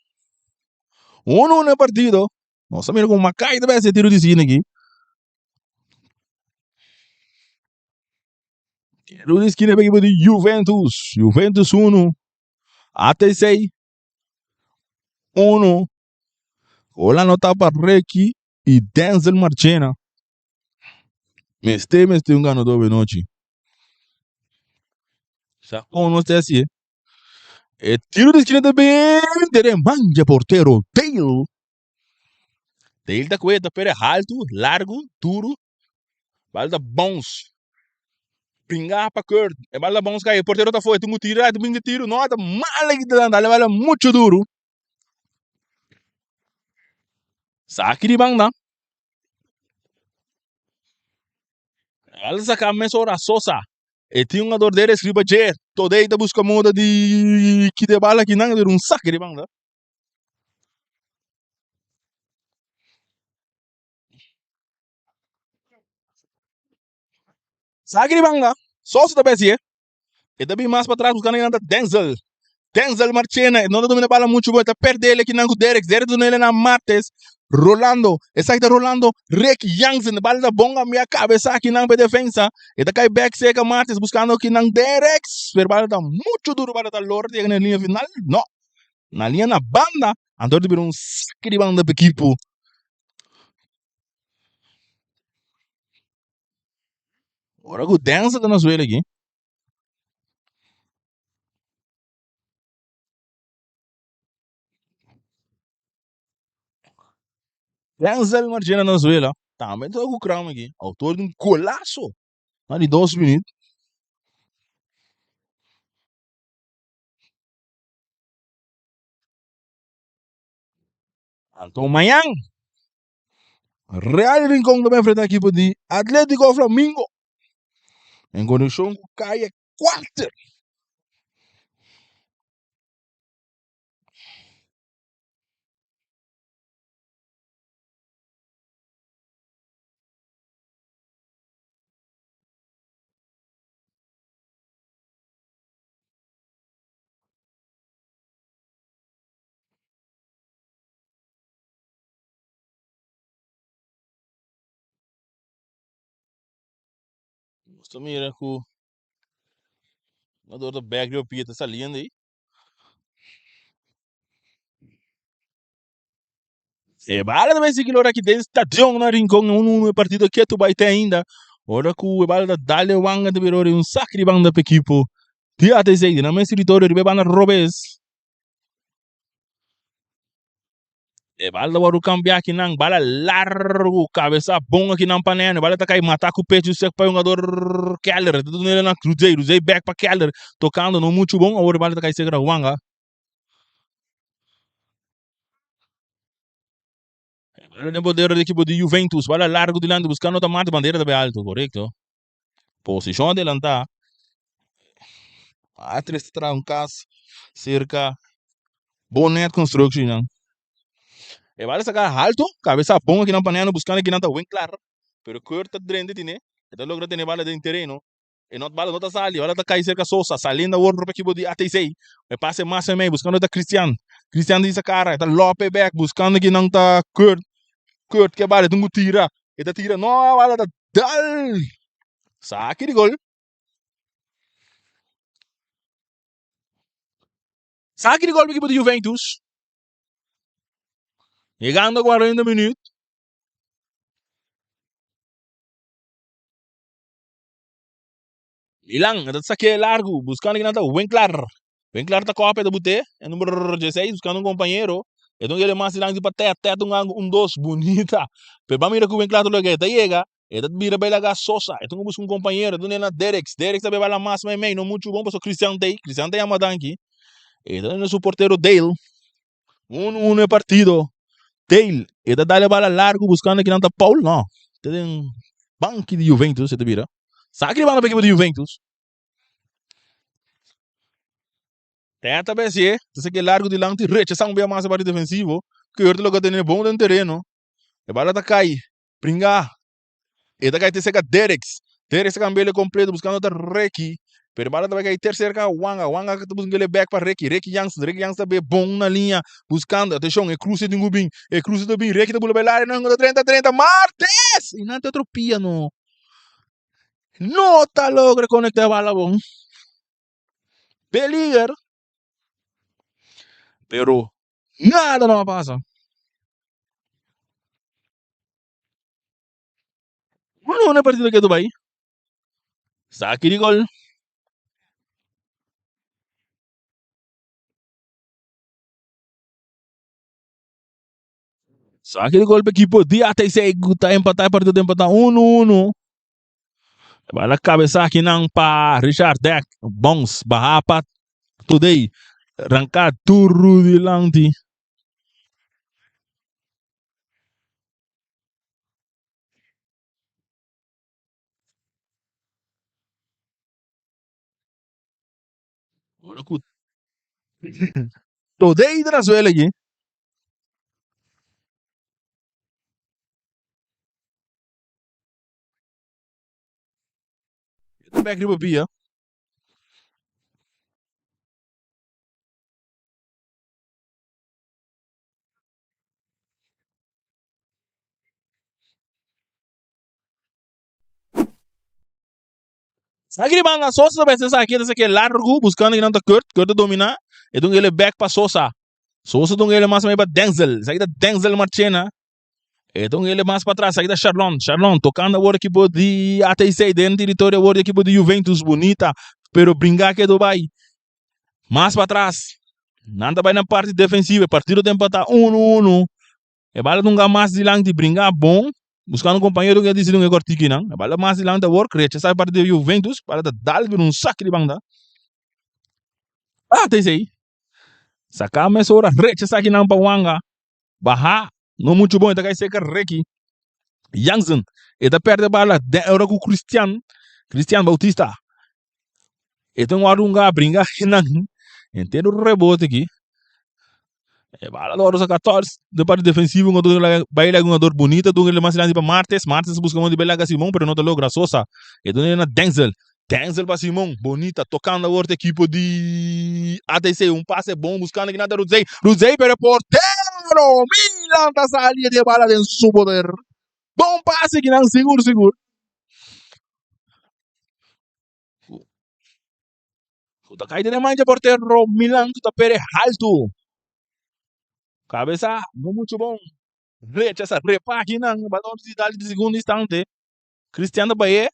1-1 e partido. Nos a mira con Makai ta besi e tiro di esquina aki. Tiro di esquina pa ekipo di Juventus. Juventus 1, ATC 1. Gol anota pa Ricky y Denzel Marchena. Mester mester un ganador benochi. Sa con nos ta haci. E tiro di esquina ta bin den man dje portero Dale. Dale ta kue ta pere haltu, largu, duru. Bal ta bounce. Pinga pa Kurt. E bal ta bounce kai. E portero ta foe. Tin ku tira. Tin ku tiro. No, ta mal aki ta dale bala mucho duru. Saki di banda. Al saca mesora Sosa. E tin un jugador dere riba dje. Todei ta busca moda di kita e bala akinan. Pero un saque di banda. Saque di banda. Sosa ta besi. E ta bin mas patras buscando kinan ta Denzel. Denzel Marchena e no ta domina bala mucho bon. E ta perde el kinan cu Derek. Derek ta duna el na Martes. Rolando. Esaki ta Rolando. Rick Jansen. E bala ta bon cambia cabeza kinan pa e defensa. E ta cay back cerca Martes buscando kinan Derek. Pero bala ta mucho duro. Bala ta lora yega na e linea final. No. Na linea na banda. Anto ta bira un saque di banda pa ekipo. Ora ku Denzel ta na suela aki. Denzel Marchena na suela. Tambe ta ku kram aki. Autor di un golazo na di dos minut. Anto mañan Real Rincon ta enfrenta ekipo di Atletico Flamingo en konekshon ku Calle Cuarter. Nos ta mira ku. Jugador ta bek riba pia ta saliendo ei. E bala ta bai sigui lora aki den stadion na Rincon 1-1 e partido ketu bai te ainda. Ora ku e bala ta dal e wanga ta bira ora un sak di banda pa ekipo di ATC. Di nan mes teritorio riba e banda robes. E bala ta wòrdu kambiá akinan, bala largu, kabesa bon akinan pa Neno. Bala ta kai mata ku pechu sek pa e hungador Keller. Ta duna el na Ruzey, Ruzey bèk pa Keller. Tokando no muchu bon, awor e bala ta kai serka na Wanga. E bala den poder di ekipo di Juventus, bala largu dilanti buskando ta Marte, bandera ta bai alto, korekto. Posishon adelantá. Atres ta traha un kas serka Bonet Construction nan. E bala saka halto, kabesa bon akinan pa Neno buskando akinan ta Winklar, pero Kurt ta drenta tine, e ta logra tene bala den tereno. E not bala no ta sali, bala ta kai serka Sosa, saliendo awor pa ekipo di ATC. E pase mas en mei buskando ta Christian. Christian ta hisa kara, e ta lope bek buskando akinan ta Kurt. Kurt ke bala e tin ku tira, e ta tira, no bala ta dal! Saki di gol. Saki di gol pa ekipo di Juventus. Yegando 40 minuut. Milan ta saké largu buscando kinan ta Winklar. Winklar ta kope ta bute e number 16 buscando un compañero. E ta un mas dilanti pa Ted. Ted un gango un dos bunita. Pero ba mira ku Winklar ta loke e ta yega. E ta bira bay laga Sosa. E ta busca un compañero. E ta duna na Dereks. Dereks ta bay bala mas meimei. No muchu bon pasobra Christian ta ey. Christian ta yama danki. E ta duna su portero Dale. Uno uno e partido. Dale e ta dal e bala largo buscando kinan ta Paul. No. Ta den banki di Juventus e ta bira. Saki di banda pa ekipo di Juventus. Teta besi ta saki largo dilanti rechasa un bia mas e parti defensivo. Keurt loke tene bon den tereno. E bala ta kai. Bringa. E ta kai te cerca Dereks. Dereks ta cambia ele completo buscando ta Ricky. Pero bala ta bai kai ter cerca Wanga. Wanga ta busca ele back pa Ricky. Ricky Jansen. Ricky Jansen ta be bon na linha. Buscando. Atención. E cruce tin ku bin. E cruce ta bin. Ricky ta bula bai lari. No ta 30 30. Martes! Y nan ta otro pia no. No ta logra conecta bala bon. Peliger. Pero nada no a pasa. Uno uno partido ke bai. Saki di gol. Saki di gol pa ekipo di ATC ku ta empatá e partido ta empatá 1-1. Bala kabesa akinan pa Richard Deck. Bons baha pa Today. Ranka turu dilanti. Ora ku Today ta na suela aki. E ta bek riba pia. Saki di banda Sosa ta besta esaki, ta saki largu buscando kinan ta Kurt, Kurt ta domina, e dun ele back pa Sosa. Sosa dun ele mas pa Denzel, esaki ta Denzel Marchena. E dun ele mas pa atras, esaki ta Charlon, Charlon tocando awor equipo di ATC den territorio awor di equipo di Juventus, bunita, pero bringa ke do bay. Mas pa atras, nan ta bay na parti defensivo, e partido ta empata 1-1. E bala dunga mas dilanti, bringa bon, buscando un compañero que dice dunga e cortiki nan. E bala mas dilanti awor, rechasa e parti di Juventus, bala ta dal bira un sak di banda. Ah, ta esey. Saca mesora, rechasa aki nan pa Wanga. Baha, no mucho bon, e ta kai seca Reki. Jansen, e ta perde bala de ora ku Christian, Christian Bautista. E ta wòrdu un bringa nan. Entero rebote aki. E bala ta wòrdu saka tòrs de parti defensivo un jugador bai laga un jugador bunita dun el mas dilanti pa Martes. Martes ta buska modo di bai laga Simon pero no ta logra. Sosa e duna na Denzel. Denzel pa Simon. Bonita tokando awor ta ekipo di ATC. Un pase bon buskando kinan ta Rudzey. Rudzey pero e portero Milan ta sali di e bala den su poder. Bon pase kinan sigur sigur. Ku ta kai den e man dje portero Milan ku ta pere haltu. Kabesa no muchu bon. Rechasa repaginan balon di dal di segundo instante. Cristian ta baye.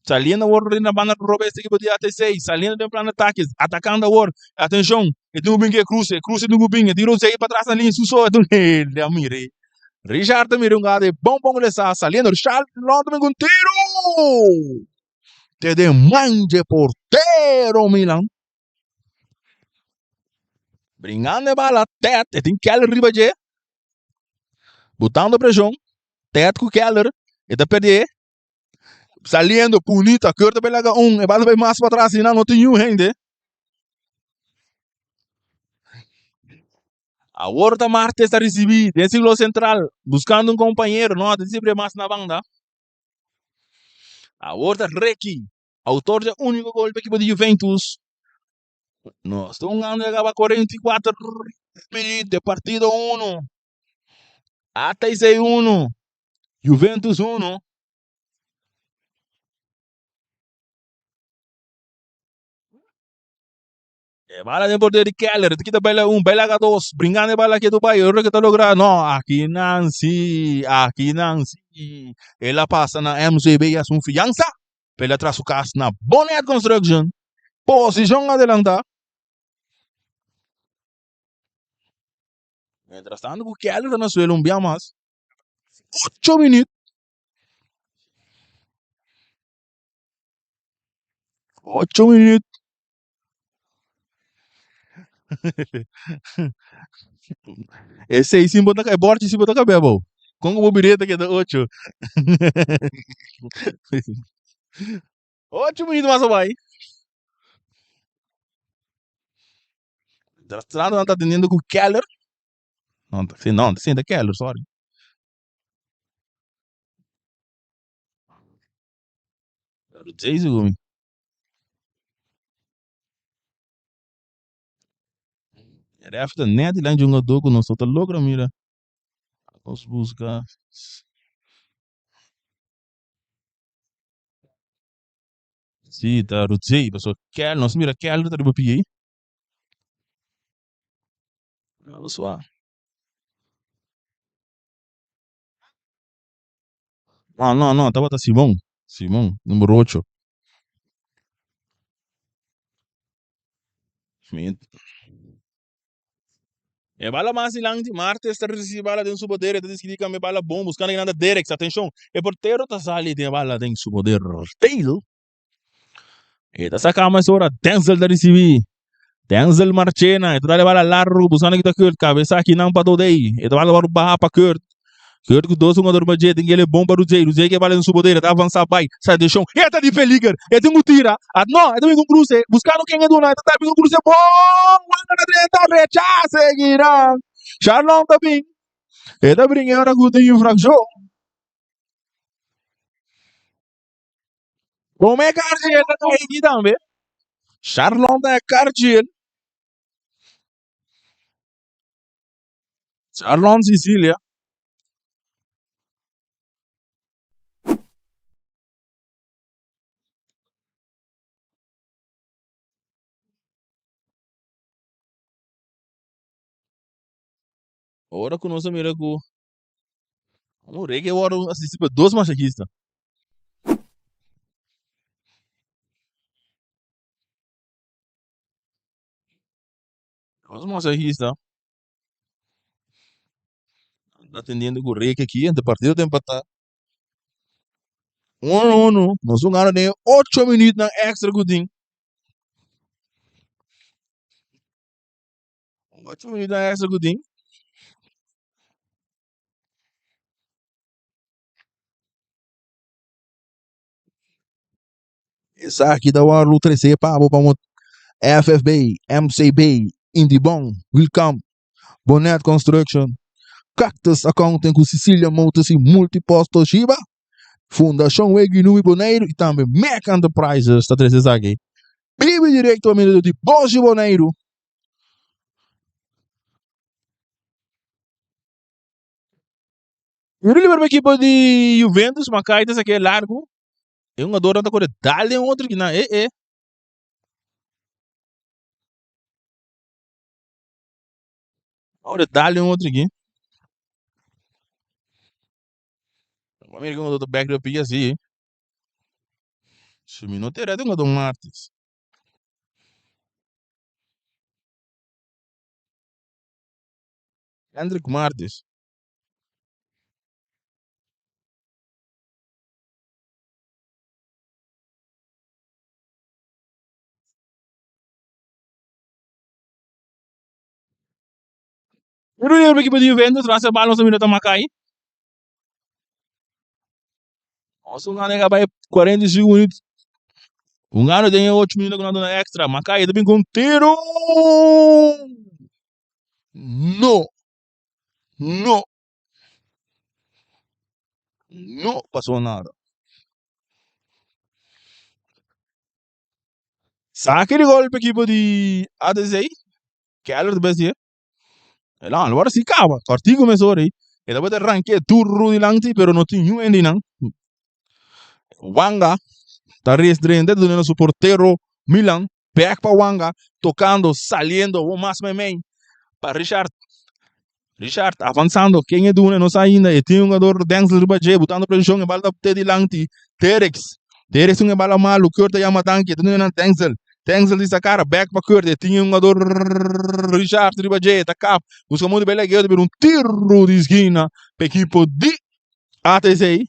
Saliendo awor na banda robes ekipo di ATC. Saliendo den plan atake. Atakando awor. Atenshon. E tin ku bin ku e kruse. E kruse tin ku bin. E tin Rosey patras na liña su so. E tin a mira. Richard ta mira un gade bon bon lesa. Saliendo Richard ta bin ku un tiro. Te den man dje portero Milan. Bringando e bala Ted, e tin Keller riba dje. Botando presion. Ted ku Keller, e ta perde. Saliendo Punita, Kurt ta laga un, e bala ta bai mas patras y nan no tin niun hende. Awor ta Martes ta ricibi den círculo central, buscando un compañero, no, ta siempre mas na banda. Awor ta Reki, autor dje úniko gol pa ekipo di Juventus. Nos ta hungando ya kaba 44 minuut de partido 1. ATC 1, Juventus 1. E bala den porteria di Keller, ta kita baila un, baila ka dos, bringando e bala ketu bai, ora ke ta logra, no, aki nan si, aki nan si. El a pasa na MCB y haci un fianza, pero el a traha su cas na Bonnet Construction. Posicion adelanta. Mientras tanto cu Keller ta na suelo un bia mas. Ocho minuut. Ocho minuut. E seis sin bo ta e borchi sin bo ta kabia abou. Kon ku bo bir'é ta keda ocho. Ocho minuut mas a bai. Mientras nan ta atendiendo ku Keller. No, si no, ta sinta Keller, sorry. Rudzee segun mi. E ref ta net di lan jungadó ku nos no ta logra mira. Nos buska. Si, ta Rudzee, pasobra Keller, nos mira Keller ta riba pia ei. No, no, no, tabata Simon. Simon, numero ocho. E bala mas dilanti, Martes ta recibi bala den su poder, e ta disidi cambia bala bon, buscando kinan ta Dereks, atencion, e portero ta sali den e bala den su poder, Tail. E ta saca mesora, Denzel ta ricibi, Denzel Marchena, e ta dal e bala largo, buscando kita Kurt, cabeza kinan pa Dodey, e ta bala wòrdu baha pa Kurt, Kurt ku dos hungador riba dje, tin kele bon pa Ruzey, Ruzey ke bala den su poder, e ta avansa bai, sa atencion, e ta di peliger, e tin ku tira, at no, e ta bin ku cruce, buscando ken e duna, e ta bin ku cruce bon, wanga na drenta, rechace kinan, Sharlon ta bin, e ta bringa e ora ku tin infraccion. Prome karchi el ta kai aki tambe. Sharlon ta e karchi el. Sharlon Sicilia. Ora ku nos a mira ku un rege wòrdu asisti pa dos masahista. Dos masahista atendiendo ku rege aki ente partido ta empatá uno uno. Nos un gana den ocho minütnan èkstra ku tin. Ocho minütnan èkstra ku tin. Esaki ta wòrdu tresé pa bo pa FFB, MCB, Indibon, Wilcam, Bonet Construction, Cactus Accounting ku Cecilia Motors i Multipost Toshiba, Fundashon Wegu Numi Boneiru i tambe Mac Enterprises ta trese esaki. Bibi direkto pa medio di Boshi Boneiru. Tiro liber pa ekipo di Juventus, Makai ta sake largu. E hungadornan ta kore dal den otro kinan, e e. Ahora dale un otro aquí. Mira como ta back de pia así. Si mi no te reto, un martes. Hendrik Martis. Pero el equipo de Juventus rasa bal nos minuto Makai. Nos un gana bai 45 minutos. Un gana den 8 minutos con una extra. Makai ta bin con tiro. No. No. No pasó nada. Sake di gol pa ekipo di ADC. Keller ta besi. El a awor si kaba. Kortiku mesora ei. E tabata ranke duru dilanti pero no tin niun hende nan. Wanga ta res drenta ta duna su portero Milan. Bek pa Wanga tocando saliendo mas meimei pa Richard. Richard avansando ken e duna no sa ainda e tin un jugador Denzel riba dje botando presion e bal ta te dilanti Derricks. Derricks un e bala malu Kurt ta yama danki e ta duna na Denzel. Denzel di sa cara bek pa Kurt e tin un jugador Richard riba dje ta kap busca mundu bela geo ta bira un tiro di esquina pa ekipo di ATC.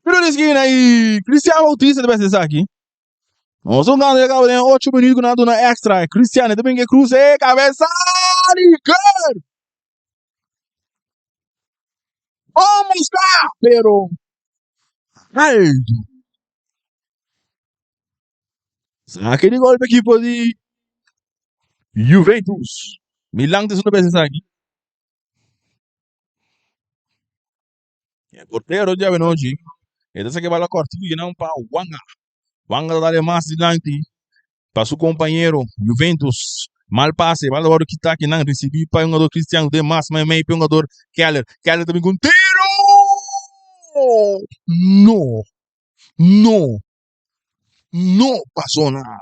Tiro di esquina y Cristian Bautista ta bes esaki. Nos un gana caba den 8 minuut cu nan duna extra. Cristian ta bin ke cruce cabeza di gol. Vamos cá, pero alto. Saque di gol pa equipo di Juventus. Milan ta segunda bes esaki. E portero djawe anochi e ta saki bala kòrtiku kinan pa Wanga. Wanga ta dal e mas dilanti pa su kompañero Juventus. Mal pase, bala ta wòrdu kitá kinan risibí pa e hungador Cristian den mas meimei pa e hungador Keller. Keller ta bin ku un tiro! No! No! No pasó nada.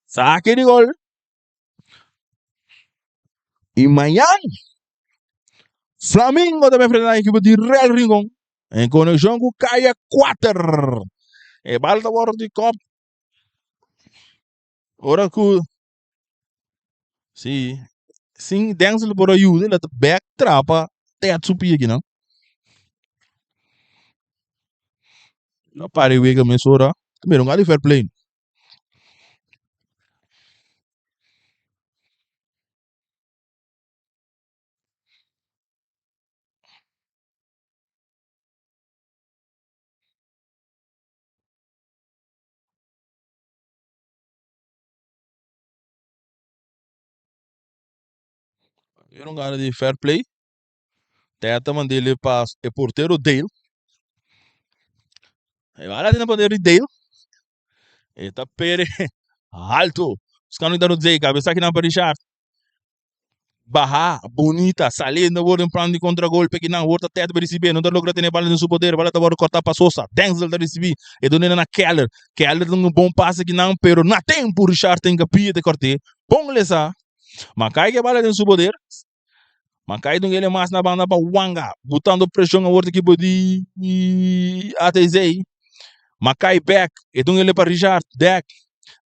Sake di gol. Y mañan Flamingo ta enfrenta equipo di Real Rincon en conexión cu Kaya 4. E bal ta wordo di kop. Ora cu si sin Denzel por ayuda la ta back trapa Ted su pie kinan. No pare wega mesora. Mira un di fair play. Mira un gana di fair play. Ted ta mand'é pa e portero Dale. E bala tin na poder di Dale. E ta pere alto. Buscando ta Rodriguez. Cabeza aki nan pa Richard. Baha, bonita, saliendo word en plan di contragolpe ki nan word ta Ted pa ricibi. No ta logra tene bala den su poder. Bala ta word corta pa Sosa. Denzel ta ricibi. E done na Keller. Keller ta un bon pase ki nan, pero na tempo Richard ten kapia te corte. Bon lesa. Ma kai ke bala den su poder. Makai dun ele mas na banda pa Wanga, botando preshon awor ta ekipo di ATZ. Makai back, e dun ele pa Richard, Deck,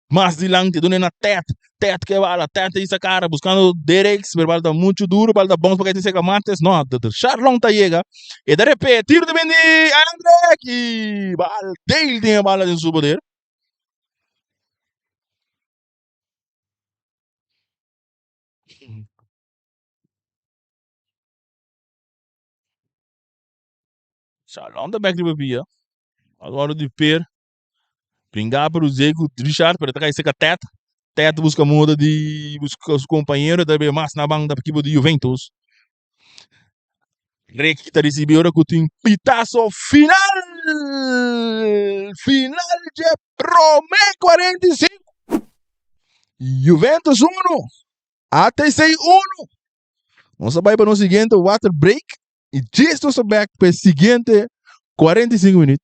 mas dilanti, dun na Ted, Ted ke bala, Ted ta isa cara, buscando Dereks, pero bala ta mucho duro, bala ta bounce pa kai seca Martes, no, Charlon ta yega, e ta repe, tiro ta bin di Andrek, y bal, Dale tin e bala den su poder. Shalom ta bek riba pia. Agora di per. Bringa per José ku Richard, pero ta kai seka Ted. Ted busca moda di busca su compañero, ta be mas na banda pa equipo di Juventus. Ricky ta ricibi ora ku tin pitazo final. Final dje prome 45. Juventus 1, ATC 1. Nos a bai pa nos siguiente water break y djis nos a back pa e siguiente 45 minuut.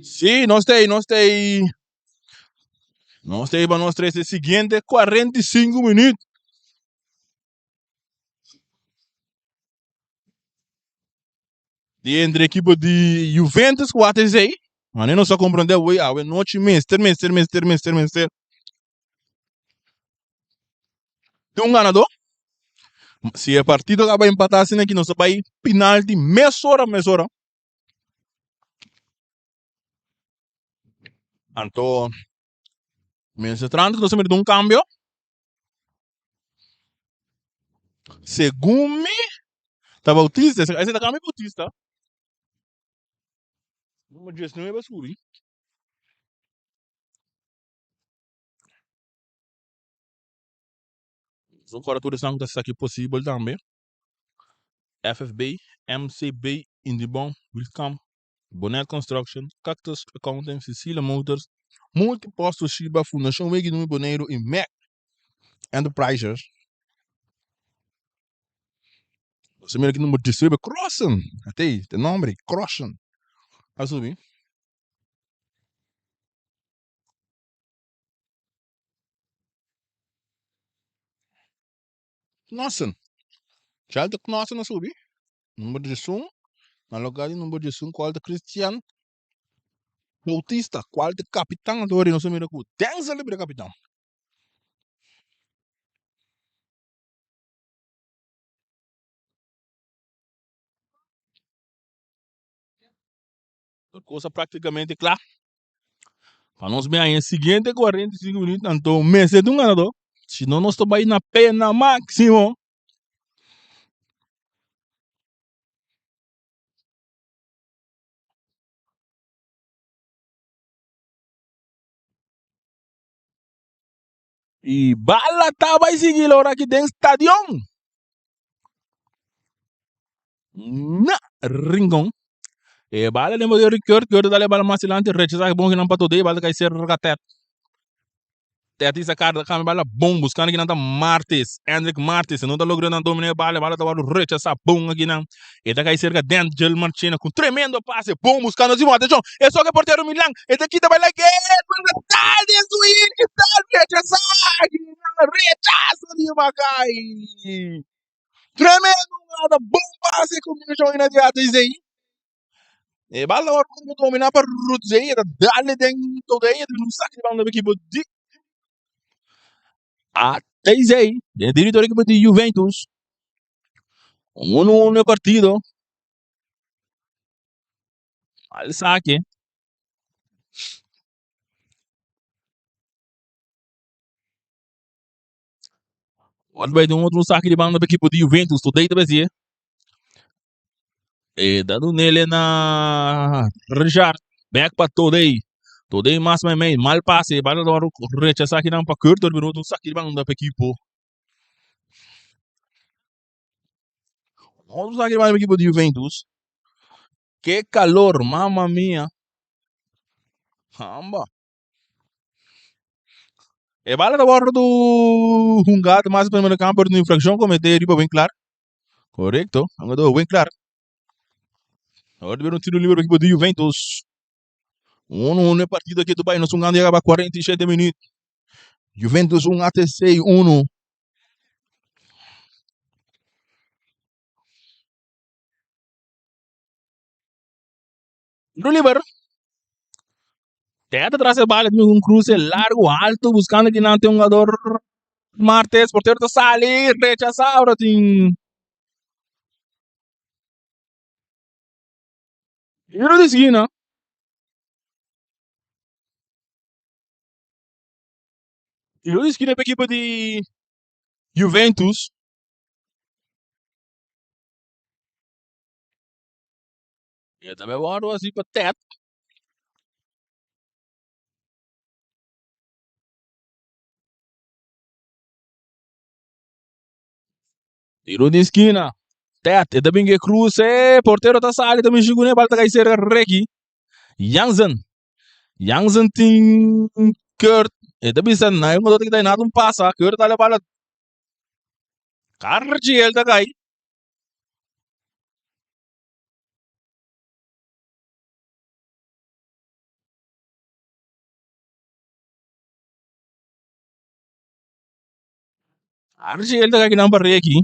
Sí, nos ta ei, nos ta ei. Nos ta ei pa nos trese siguiente 45 minuut. Di entre equipo di Juventus ku ATC. Mane nos a comprende awey awe nochi mester mester mester mester mester tin un ganador. Si e partido ta bai empata asina aki nos ta bai penalti mesora mesora. Anto mester tranta nos a mira un cambio. Segun mi ta Bautista, ese ta cambio Bautista. Numero 19 a subi. Zo kora tur esnan ku ta saki posibel tambe. FFB, MCB, Indibon, Wilcam, Bonet Construction, Cactus Accounting, Cecilia Motors, Multipost Toshiba, Fundashon Wegi Numi Boneiru i Mac Enterprises. Nos a mira ki number 19, Crossen. Atei, te nomber, Crossen. A subi. Knossen. Shelter Knossen a subi. Number 11. Na lugar di number 11 cual ta Christian Bautista, cual ta capitan anto nos a mira cu Denzel a bira capitan. Tur cosa practicamente cla. Pa nos bin haña e siguiente 45 minuut anto mester ta un ganador. Si no nos ta bay na pena maximo. Y bala ta bay sigui lora aki den stadion. Na Rincon. E bala den bote Kurt, Kurt dale bala mas dilanti, rechaza bon kinan pa Todé, bala kai cerca Ted. Ted isa carta cambia bala bon, buscando kinan ta Martes, Hendrik Martes, no ta logra nan domina e bala, bala ta wadu rechaza bon akinan. E ta kai cerca Dangel Marchena cu tremendo pase, bon buscando Simon, atencion, e soca e portero Milan, e ta kita bala ke, bala tal den su inchi, tal rechaza akinan, rechazo di Makai. Tremendo jugada, bon pase combinacion inmediato Izei. E bala ora como domina pa Rudzei, e ta dale den todo e ta un saque di banda pa equipo di ATC, den territorio equipo di Juventus. 1-1 e partido. Al saque. Ora bai den otro saque di banda pa equipo di Juventus. Today ta besi. E da dunele na Richard. Back pa Today. Today mas mei mei. Mal pase. Bala ta rechasa kinan pa Kurt. Ora otro saque di banda pa equipo. Otro saque di banda pa equipo di Juventus. Que calor, mamma mia. Hamba. E bala ta wordo hunga mas pa primer campo un infraccion comete riba Winklar. Correcto, hungador Winklar. Ahora viene un tiro libre equipo de Juventus. 1-1 e partido aki Dubai nos hungando ya 47 minuut. Juventus 1 ATC 1. Tiro liber. Teta tras e bala, un cruce largo, alto, buscando que não tem um jogador Martes, portero ta sali, rechaza, ahora tin tiro di esquina. Tiro di esquina pa equipo di Juventus. E ta wòrdu hasi pa Ted. Tiro di skina. Ted, e ta bin ke kruse. Portero ta sali, ta mishi kuné, bal ta kai serka Reki. Jansen. Jansen tin Kurt. E ta bisa na e motor ta kita nada un pasa. Kurt ta dale bala. Karchi el ta kai. Archie el ta kaki nan pa Ricky.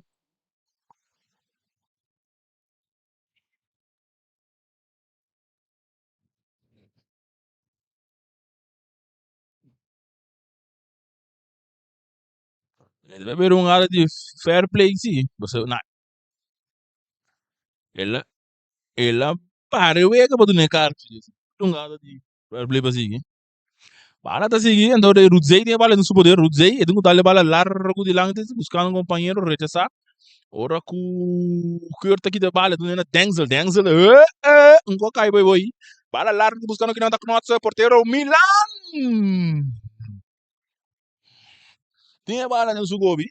El a bira un ala di fair play si. Pasobra na el a el a para e wega pa duna e karchi. Un ala di fair play pa sigui. Bala ta sigui anto de Rudzey tin e bala den su poder. Rudzey e tin ku dal e bala largu dilanti buskando un kompañero rechasá. Ora ku Kurt ta kita e bala duna na Denzel. Denzel eh eh un ko kai boy boy. Bala largu buskando kinan ta Knotse portero Milan. Tin e bala den su gobi.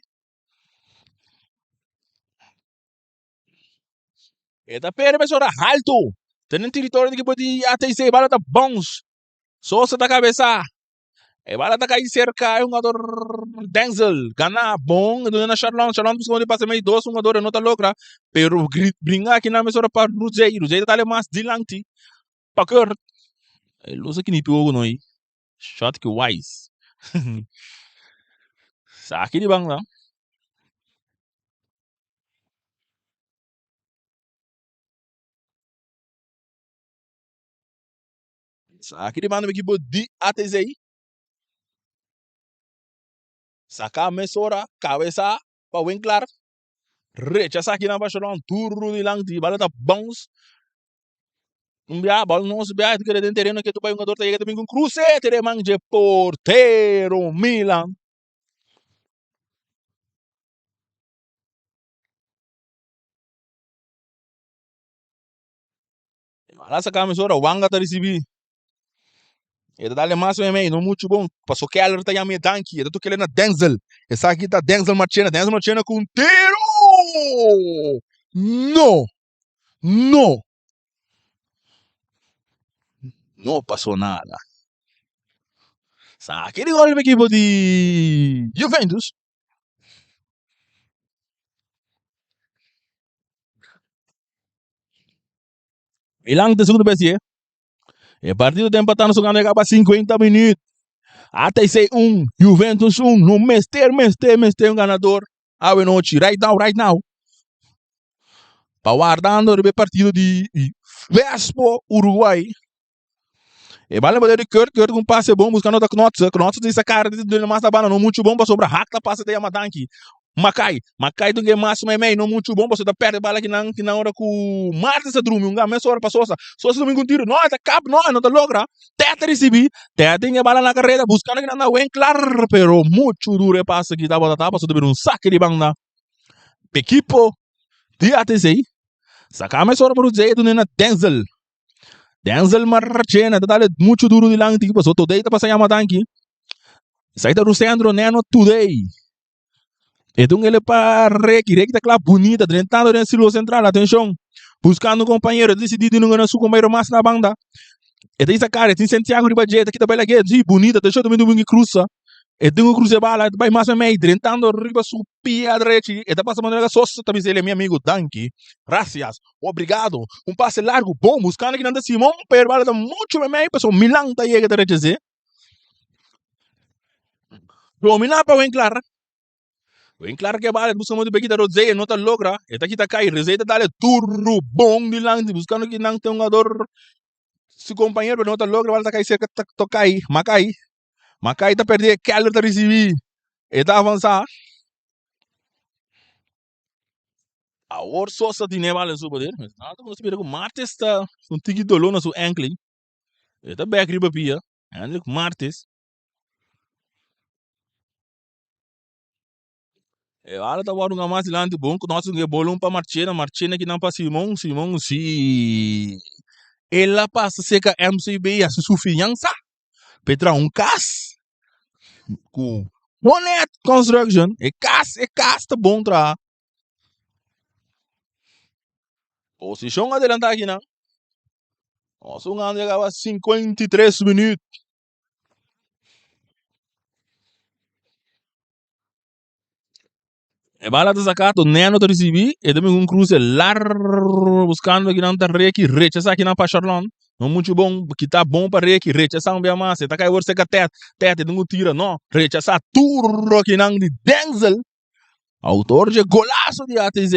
E ta perde mesora haltu. Ta den teritorio di ekipo di ATC. Bala ta bounce. Sosa ta kabesá. E bala ta kai serka e hungador Denzel. Gana bon. E duna na Sharlon. Sharlon ta buska di pasa mei dos hungador. E no ta logra. Pero bringa aki na mesora pa Ruzey. Ruzey ta dale mas dilanti pa Kurt. E lusa kinipi ogo no ei. Shot ki wise. Saki di banda. Saki di banda ekipo di ATC. Saka mesora kabesa pa Winklar. Rechasa kinan pa Shalom duru dilanti. Bala ta bounce. Un bia, bal nos bia, e keda den tereno ketu bai hungador ta yega ta bin ku un kruse tere man dje portero Milan. Bala saka mesora, Wanga ta risibi. E ta dale mas mei mei, no muchu bon. Paso Keller ta yama e danki, e ta tokele na Denzel. Esaki ta Denzel Marchena, Denzel Marchena ku un tiro! No! No! No pasó nada. Saki di gol pa ekipo di Juventus. Milan ta segundo bes ye. E partido ta empatando su gana kaba 50 minuut. ATC 1, Juventus 1. No mester, mester, mester un ganador. Awe nochi, right now, right now. Pa wardando riba e partido di Vespo Uruguay. E bala poder di Kurt, Kurt con pase bon buscando ta Knotse, Knotse tin sa cara di duna mas na banda no mucho bon pasobra Hak ta pasa ta yama danki. Makai, Makai tin ke mas mei mei no mucho bon pasobra ta perde bala kinan kinan ora ku Martins ta drumi un ga mesora pa Sosa, Sosa drumi ku un tiro no e ta kap no e no ta logra, Ted ta risibi, Ted tin e bala na kareda buscando kinan na Winklar pero mucho duro e pase ki tabata ta pasobra ta bira un sake di banda p'ekipo di ATC. Saka mesora pa Rudzey duna na Denzel. Denzel Marchena ta dale mucho duro dilanti paso Today ta pasa yama tanki. Esaki ta Rusendro Neno Today. E ta un ele pa Reki. Reki ta kla bunita drentando den sirkulo sentral. Atenshon. Buskando un kompañero. E ta disidí di no gana su kompañero mas na banda. E ta isa kara. E tin Santiago riba dje. E ta kita bai lag'é. Si, bunita. Atenshon. Ta bin un krusa. E tin ku krusa e bala. E ta bai mas mei. Drentando riba su pia drechi. E ta pasa manera Sosa ta bisa ele, mi amigo, danki. Gracias. Obrigado. Un pase largu bon buscando kinan ta Simon, pero bala ta mucho memey pasobra Milan ta yega ta rechaz'é. Domina pa Winklar. Winklar ke bala busca modo pa kita Rozé, no ta logra. E ta kita kai, Rozé ta dale duro bon dilanti buscando kinan ta un jugador su compañero, pero no ta logra, bala ta kai cerca ta tokai, Makai. Makai ta perde, Keller ta ricibi. E ta avansa. Awor Sosa tin e bala den su poder. Nada nos mira ku Martes ta un tiki doló na su enkle. E ta bek riba pia. Hendrik Martes. E bala ta wòrdu mas dilanti bon ku nos e bolon pa Marchena. Marchena kinan pa Simon. Simon si el a pasa seka MCB hasi su fiansa. Pe traha un kas ku Bonet Construction. E kas, e kas ta bon traha. Posishon adelantá akinan. Nos un anda kaba 53 minuut. E bala ta saká, Toneno ta risibí, e ta bin un kruse largo buskando kinan ta Reki, rechasá kinan pa Sharlon. No muchu bon, kita bon pa Reki, rechasá un bia mas, e ta kai wor seka Ted, Ted e tin ku tira, no, rechasá tur kinan di Denzel. Autor dje golazo di ATZ.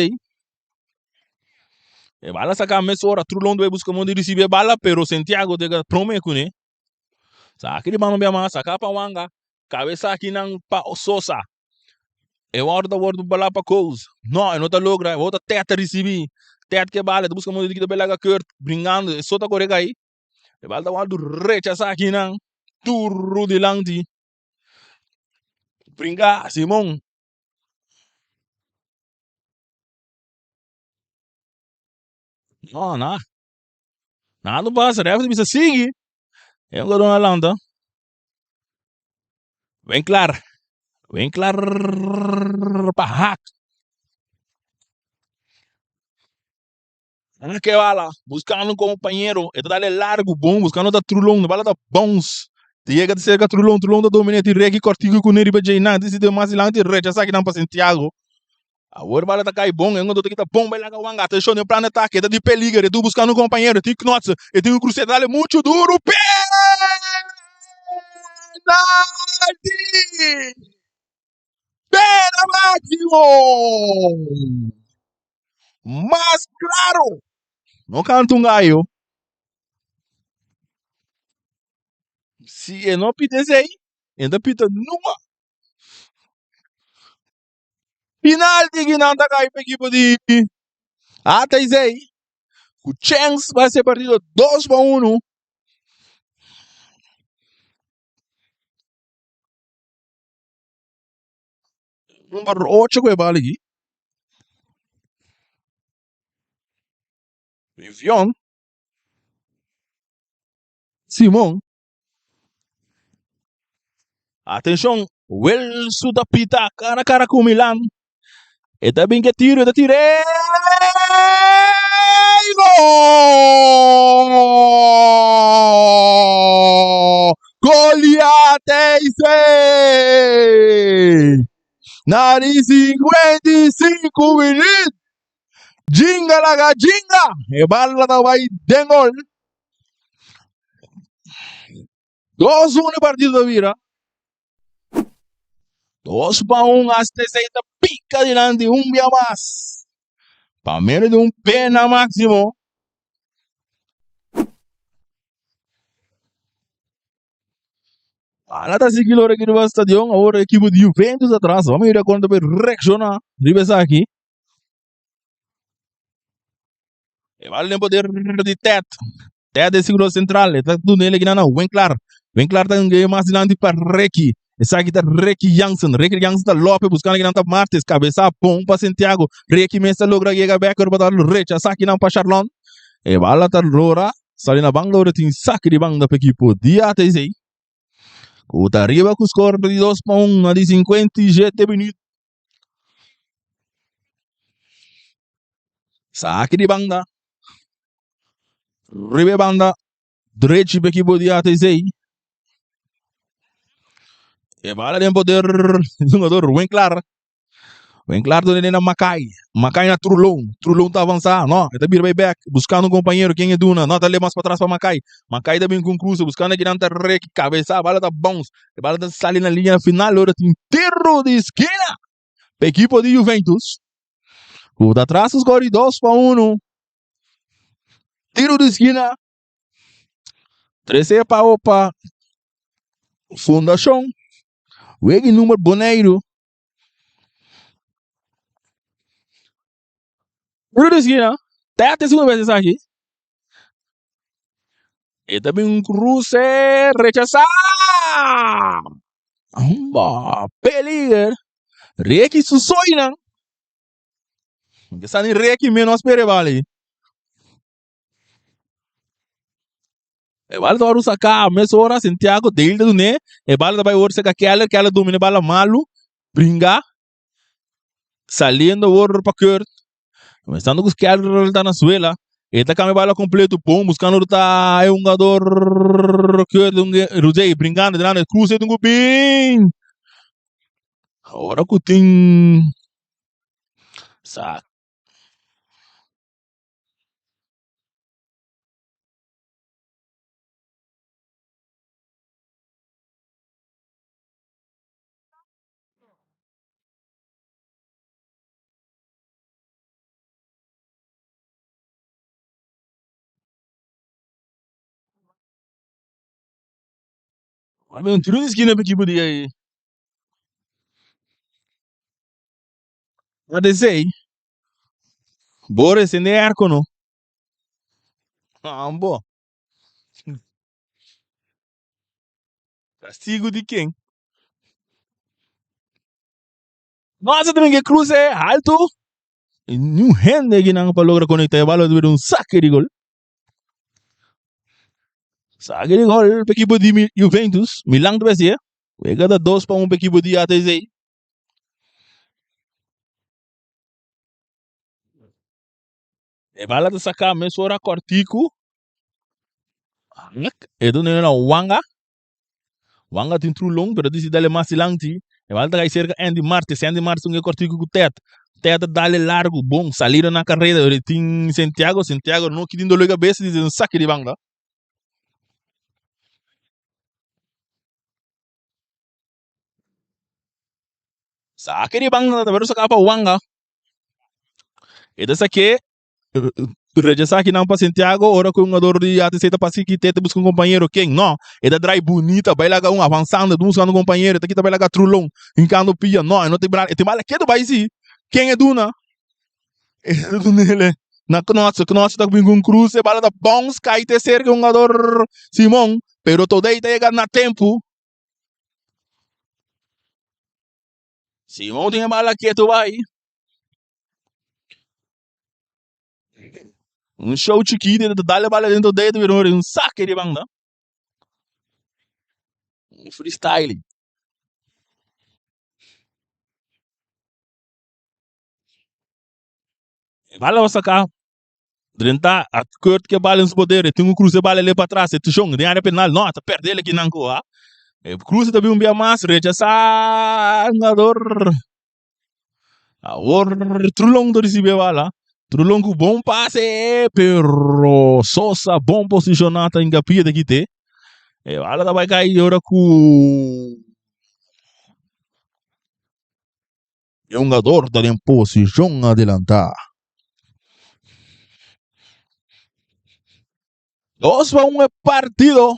E bala saca mesora, Trulon debe busca modo di ricibi e bala, pero Santiago tega prome cune. Saki di mano bia mas, saca pa Wanga, cabeza aki nan pa Sosa. E wordo ta wordo bala pa Coles. No, e no ta logra, e wou ta Ted ta ricibi. Ted ke bala, e ta busca modo di kita belaga Kurt, bringando, e so ta core cay. E bala ta wordo rechasa aki nan, turu dilanti. Bringa, Simon. No, na. Nada no pasa, ref ta bisa sigui. E jugador a lanta. Winklar. Winklar pa hak. Hak e bala, buscando un compañero. E ta dale largo, bon, buscando ta Trulon. E bala ta bounce. Ta yega cerca Trulon, Trulon ta domina. Tin Reggie Cortigo cu ne riba dje. Nan ta sinti mas dilanti, rechaza akinan pa Santiago. Awor bala ta kai bon, e un ta kita bon bai laga wanga. Atenshon, den plan de atake, e ta di peliger, e ta buskando un kompañero, e tin Knotse, e tin un krusé, ta dale muchu duru, penalti! Pena máximo! Mas klaro, no kanta un gayo. Si e no pita esei, e ta pita numa. Penalti ki nan ta kai pa ekipo di ATC ku chèns pa hasi e partido 2-1. Number 8 ku e bal aki. Vivion Simon. Atenshon, Wilson ta pita kara kara ku Milan. E ta bin ke tiro, e ta tira. Gol! Goliat Na di 55 minuut. Jinga laga jinga. E bala ta bai den gol. 2-1 e partido ta bira. 2-1 ACTC ta pica dilanti un bia mas. Pa medio di un pena maximo. Bala ta sigui lora aki riba stadion. Awor ekipo di Juventus atras. Vamos mira kon ta bay reacciona riba esaki. E bala den poder di Ted. Ted e seguro central. E ta dunele kinan na Winklar. Winklar ta gaya mas dilanti pa Ricky. Esaki ta Ricky Jansen. Ricky Jansen ta lope buscando kinan ta Martes. Cabeza bon pa Santiago. Ricky mes ta logra yega bek pero ta rechaza kinan pa Charlon. E bala ta lora sali na banda ora tin saki di banda pa ekipo di ATC. Ku ta riba ku score di 2-1 na di 57 minuut. Saki di banda. Riba e banda drechi pa ekipo di ATC. E bala den poder jugador Winklar. Winklar done na Makai. Makai na Trulon. Trulon ta avansa. No, e ta bira bay back. Buscando un compañero. Ken e duna? No, ta le mas patras pa Makai. Makai ta bin cu un cruce. Buscando kinan ta reki. Cabeza. Bala ta bounce. E bala ta sali na liña final ora tin tiro di skina pa ekipo di Juventus. Ku ta tras skor di 2-1. Tiro di skina. Trese pa opa Fundashon. Wegi number Boneiru. Tiro di skina. Tete segundo bes esaki. E ta bin cruce rechazá. Amba, peliger. Reki su soinan. Que sani Reki menos pere bali. E bala ta wòrdu saká mesora Santiago Dale ta dun'é. E bala ta bai wòrdu saka Keller. Keller domina e bala malu. Bringa. Saliendo awor pa Kurt. Comenzando cu Keller ta na suela. E ta cambia bala completo. Bon buscando ta e hungador Kurt. Rudey brincando delante. Cruce dungu bin. Ahora cu tin sa. Un tiro di skina pa ekipo di ADC. Bo resende airco no. Ambo. Castigo di ken? Nossa también que cruce alto. Y ni un hende aquí nan pa logra conecta e bala un saque de gol. Saque de gol pa equipo di Juventus. Milan ta besi, eh? Wega ta 2-1 pa equipo di ATC. E bala ta saca mesora cortico. E duna na Wanga. Wanga tin Trulong, pero disi dale mas dilanti. E bala ta kai cerca Andy Martes. Andy Martes un cortico cu Ted. Ted ta dale largo, bon, salida na carrera. Pero tin Santiago, Santiago no ki tin dolor de cabeza, dice un saque di banda. Saque di banda, pero saca pa Wanga. E ta saque Rechazá kinan pa Santiago ora ku e hungador di ATC ta pasa ki tete buska un kompañero ken no e ta drai bunita bai laga un avansando ta buskando un kompañero ta kita bai laga trulon hinkando pia no e no ta bra e tin bala ketu bai si ken e duna e ta dunele na Knotse Knotse ta bin ku un krus e bala ta bounce kai te serka e hungador Simon pero Todey ta yega na tempu Simon tin e bala ketu bai. Un show chikito e ta dale bala dentro dedo pero un saque di banda. Un freestyling. E bala va saca. Drenta a Kurt ke bala en su poder. E tin un cruza e bala le pa atrás. E tushon den área penal. No, ta perde el aki nan ko. Ha? E cruza ta bin un bia mas. Rechasa jugador. Awor Trulong ta ricibi e bala. Trulong cu bon pase, pero Sosa bon posiciona ta hinca pia ta kite. E bala ta bay cay ora cu e hungador ta den posicion adelanta. 2-1 e partido.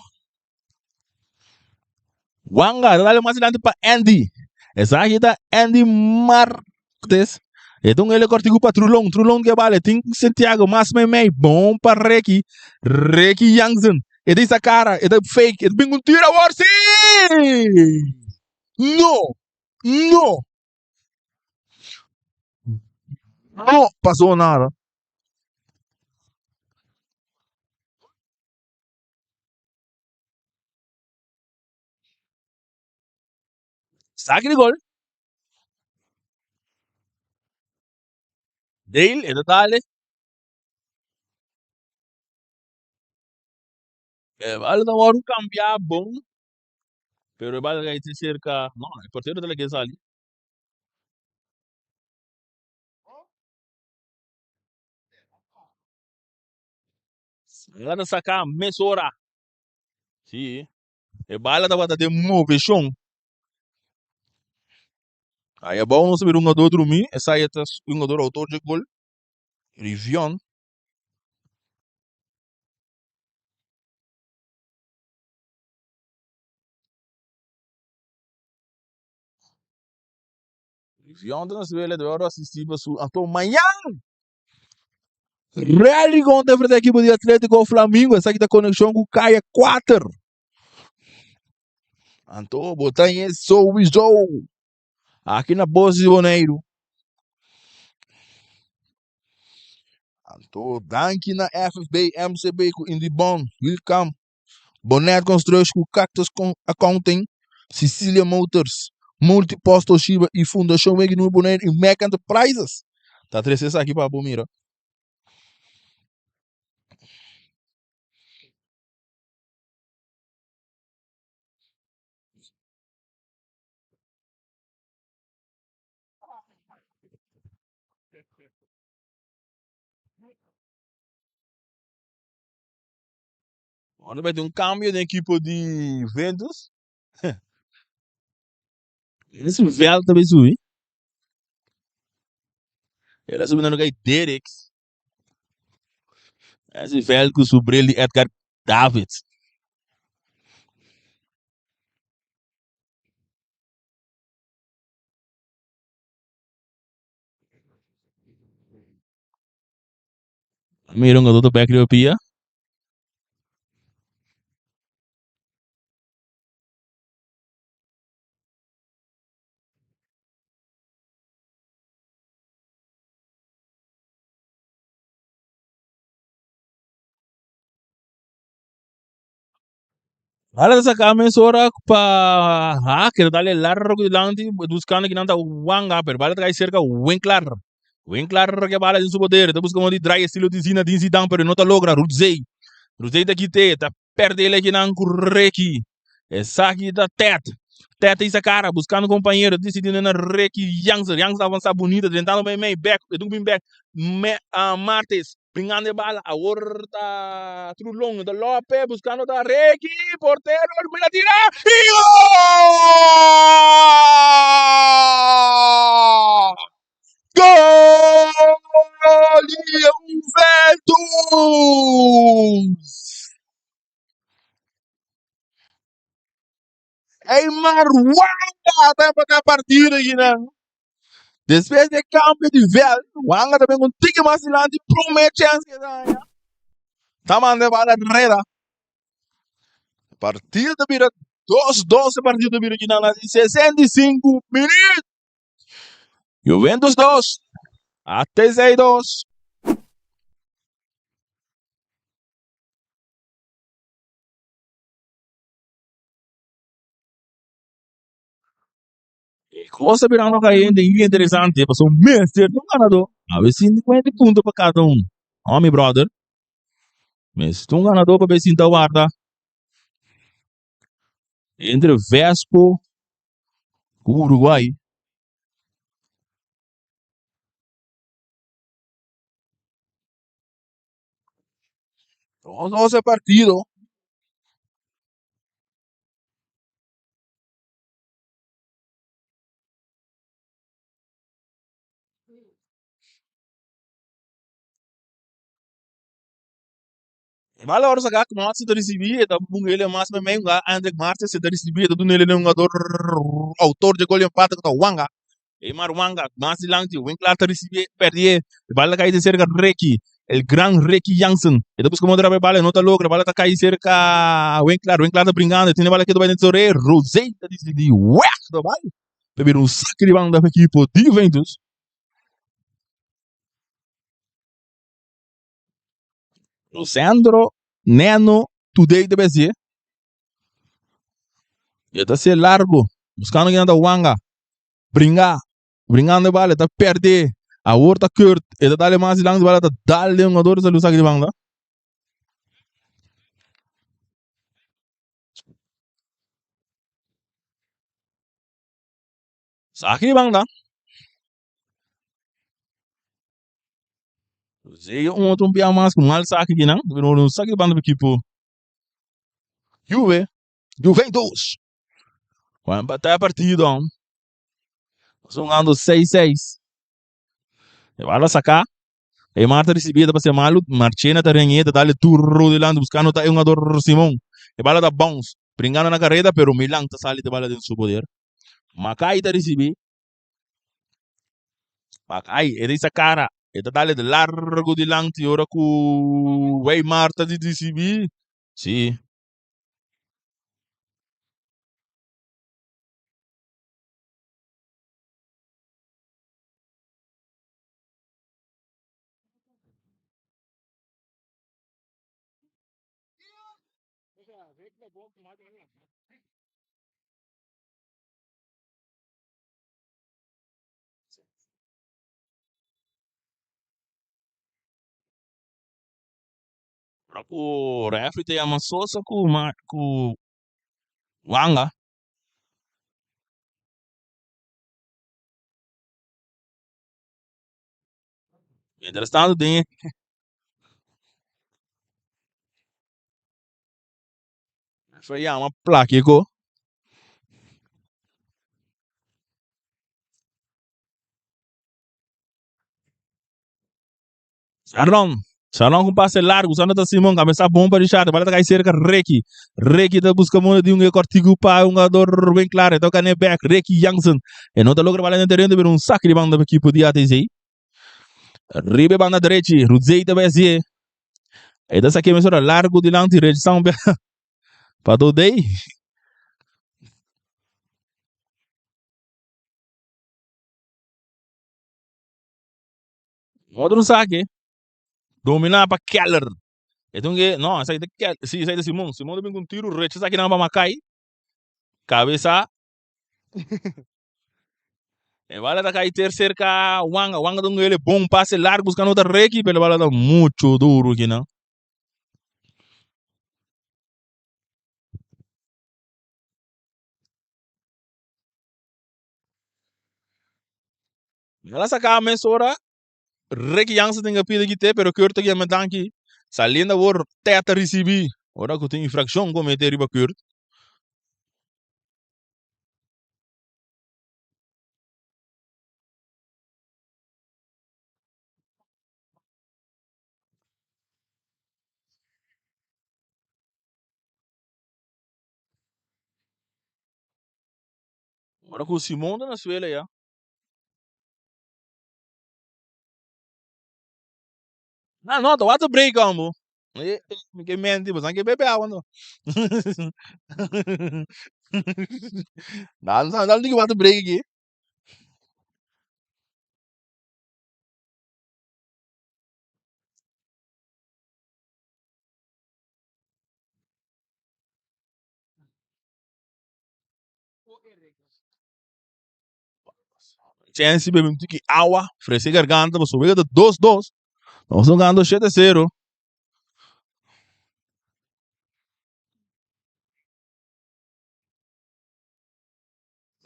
Wanga ta dale mas dilanti pa Andy. Esaki ta Andy Martes. E ta un ele kortiku pa Trulong. Trulong ke bale. Tin Santiago mas meimei. Bon pa Ricky. Ricky Jansen. E ta isa kara. E ta fake. E ta bin un tiro awor. Si! No! No! No pasó nada. Saque di gol. Dale, e ta dale. E bala ta wòrdu kambiá bon, pero e bala ta kai serka, no, e portero ta lag'é sali. Bala ta saká mesora. Sí, e bala tabata den moveshon. Ahí abou nos a mira un hungador drumí, esei ta e hungador outor dje gol, Rivion. Rivion ta na suela, debe wòrdu asistí pa su anto mañan. Real Rincon ta enfrenta ekipo di Atletico Flamingo. Esaki ta konekshon ku Kaya 4. Anto bo ta en sowieso. Aki na Bos di Boneiru. Anto danki na FFB, MCB ku Indibon, Wilcam, Bonet Construction ku Cactus Accounting, Cecilia Motors, Multipost Toshiba i Fundashon Wegi Nuevo Boneiru i Mac Enterprises. Ta trese esaki pa bo mira. Ora bai tin un cambio den equipo di Juventus. Ese veld ta bai subi. El a subi na lugar di Derricks. Ese veld cu su bril di Edgar Davids. Mira un gato bek riba pia. Bala ta saca mesora pa Haker, dale largo dilanti, buscando kinan ta Wanga, pero bala ta cay cerca Winklar. Winklar ke bala den su poder, ta busca modo di draai estilo di Zinedine Zidane, pero no ta logra. Rudzey, Rudzey ta kite, ta perde el kinan cu Ricky. Esaki ta Ted. Ted ta hisa cara, buscando compañero, decidi na Ricky Jansen. Jansen ta avanza bunita, drentando mei mei, back, e dun bin back. Me, ah, Martes. Bringando e bala awor ta Trulon ta Lope buscando ta Ricky portero mira tira y gol! Gol di Juventus! Eymar Wanga ta empatá partido akinan. Despues di e cambio di vel, Wanga ta bin un tiki mas dilanti, prome chance ke ta haña. Ta manda e bala reda. Partido ta bira 2-2, e partido ta bira akinan na di 65 minuut. Juventus 2, ATC 2. E kos ta birando kayente i interesante pasobra mester ta un ganadó. Awe 50 punto pa kada un. Oh mi brother, mester ta un ganadó pa bay sinta warda entre Vespo ku Uruguay. Dos 12 partido. E bala ora saca Knots ta ricibi e ta bunga ele mas mei un Andrick Martes ta ricibi e ta duna ele un jugador autor dje gol di empate cu ta Wanga. Eymar Wanga mas dilanti Winklar ta ricibi perdi e bala ta cay cerca Ricky el gran Ricky Jansen e ta busca modo di e bala e no ta logra e bala ta cay cerca Winklar Winklar ta bringando e tene e bala ketu bay den sore Rosey ta dicidi weg ta bay ta bira un saque di banda pa ekipo di Juventus. Rosendro Neno Today ta bay e ta hacié largo buscando kinan ta Wanga. Bringa, bringando e bala, e ta perde. Awor ta Kurt, e ta dale mas dilanti, bala ta dal den hungador, ta sali un saki di banda. Saki di banda. Zee un otro un pia mas ku mal saki kinan, pero un saki di banda pa ekipo Juve. Juventus. Cu a empata e partido. Jugando 6-6. E bala saca. E Marta recibi ta pasa malu. Marchena ta reñe ta dale duro dilanti buscando ta e jugador Simon. E bala ta bounce. Bringando na carrera pero Milan ta sali te bala den su poder. Makai ta recibi. Makai e ta cara. E ta dale de largo dilanti ora cu Weimar ta di recibi. Si. Ora ku refri ta yama Sosa ku ku Wanga. Mientras tanto den e yama Plakiko. Sharon, Sharon ku pase largu, usando ta Simon, kabesa bon pa Richard, bala ta kai serka Ricky. Ricky ta buska munda di un e kortiku pa un jugador ben klar, e toka ne bek, Ricky Jansen. E no ta logra bala den tereno, pero un saki di banda pa ekipo di ATC. Riba e banda derechi, Rudzey ta bai hasie. E ta saki mesora largu dilanti rechsá un bia pa Dodey. Otro sake dominá pa Keller. E tin ke no esaki ta Keller si esaki ta Simon. Simon ta bin ku un tiru recha esaki nan pa Makai. Kabesa E bala ta kai ter serka Wanga. Wanga ta un ele bon pase largo buscando ta Reki, pero e bala ta mucho duro kinan. Bala saka mesora Ricky Jansen tin ke pidi kite pero Kurt ta yama danki. Saliendo awor Ted ta risibi. Ora ku tin infrakshon komete riba Kurt. Ora ku Simon ta na suela ya. No, no, ta water break ambo. Eh, eh, mi ke menti, bo san ke bebe awa no. Dan san dan di water break aki. Chance bebe un tiki awa, frese garganta, pasobra wega ta 2-2. Nos ta gando 7-0.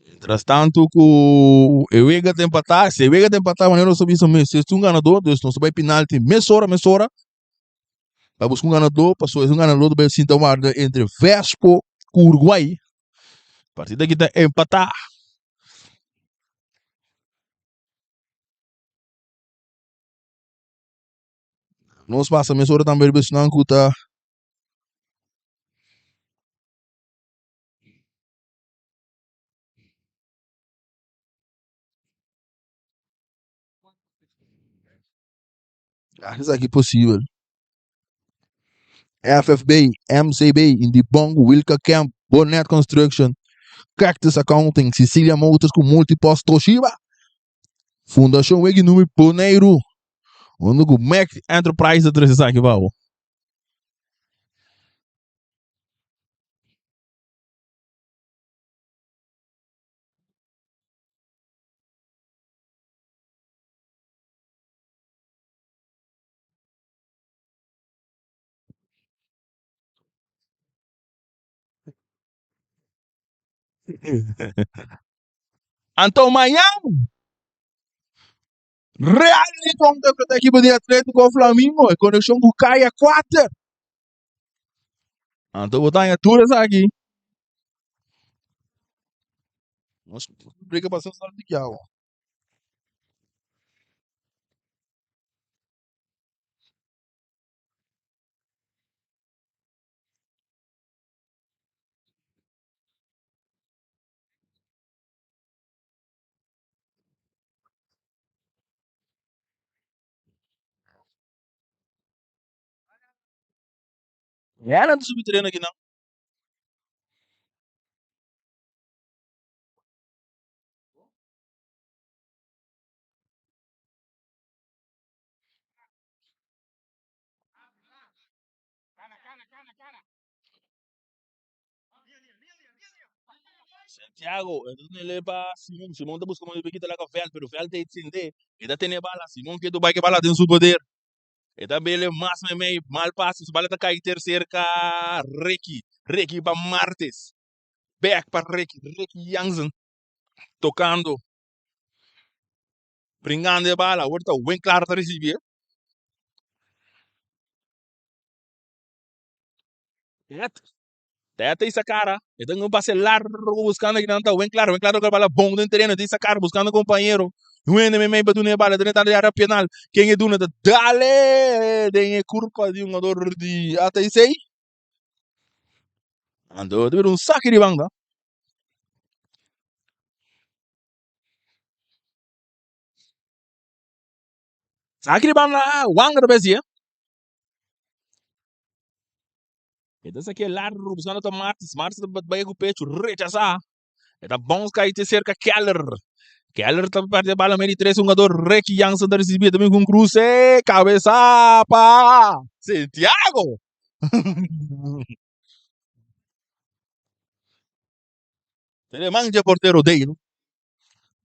Mientras tanto ku e wega ta empatá, si e wega ta empatá manera nos a bisa mester un ganador, dus nos ta bai penalti mesora mesora pa buska un ganador, pasobra esun ganador ta bai sinta warda entre Vespo ku Uruguay. Partida aki ta empatá. Nos pasa mesora tambe riba esnan ku ta. Esaki posibel. FFB, MCB, Indibongo, Wilka Camp, Bonnet Construction, Cactus Accounting, Cecilia Motors ku Multipost Toshiba, Fundashon Wegi Numi Boneiru, unda ku Mac Enterprise ta trese esaki pa bo. Anto mañan Real Rincon ta enfrenta ekipo di Atletico Flamingo e konekshon ku Kaya 4. Anto bo ta haña tur esaki. Nos breka pasa sal di kiawa. Ya nan ta subi tereno aki nan. Santiago, e ta tene pa Simon. Simon ta buska modo di kita laka veld, pero veld ta extende. E ta tene bala. Simon ke bai ke bala den su poder. E ta bele mas meimei, mal pase. Su bala ta kai ter serka Ricky. Ricky pa Martes. Back pa Ricky. Ricky Jansen tocando. Bringando e bala. Awor ta Winklar ta ricibi. Het. Tete y Sacara. E ta un pase largo buscando kinan ta Winklar. Winklar toca bala bon den tereno. Di Sacara buscando compañero. Huende meimei pa duna e bala. Den e área penal. Ken e duna ta dale den e curpa di un jugador di ATC. Anto ta bira un saki di banda. Saki di banda Wanga ta besi. E ta saké largu buscando ta Martis. Martis ta bai ku pechu, rechasá. E ta bounce kai te serka Keller. Keller ta perde bala medio di tres hungador. Ricky Jansen ta risibi. E ta bin ku un kruse. Kabesa pa Santiago. Te man dje portero Dale.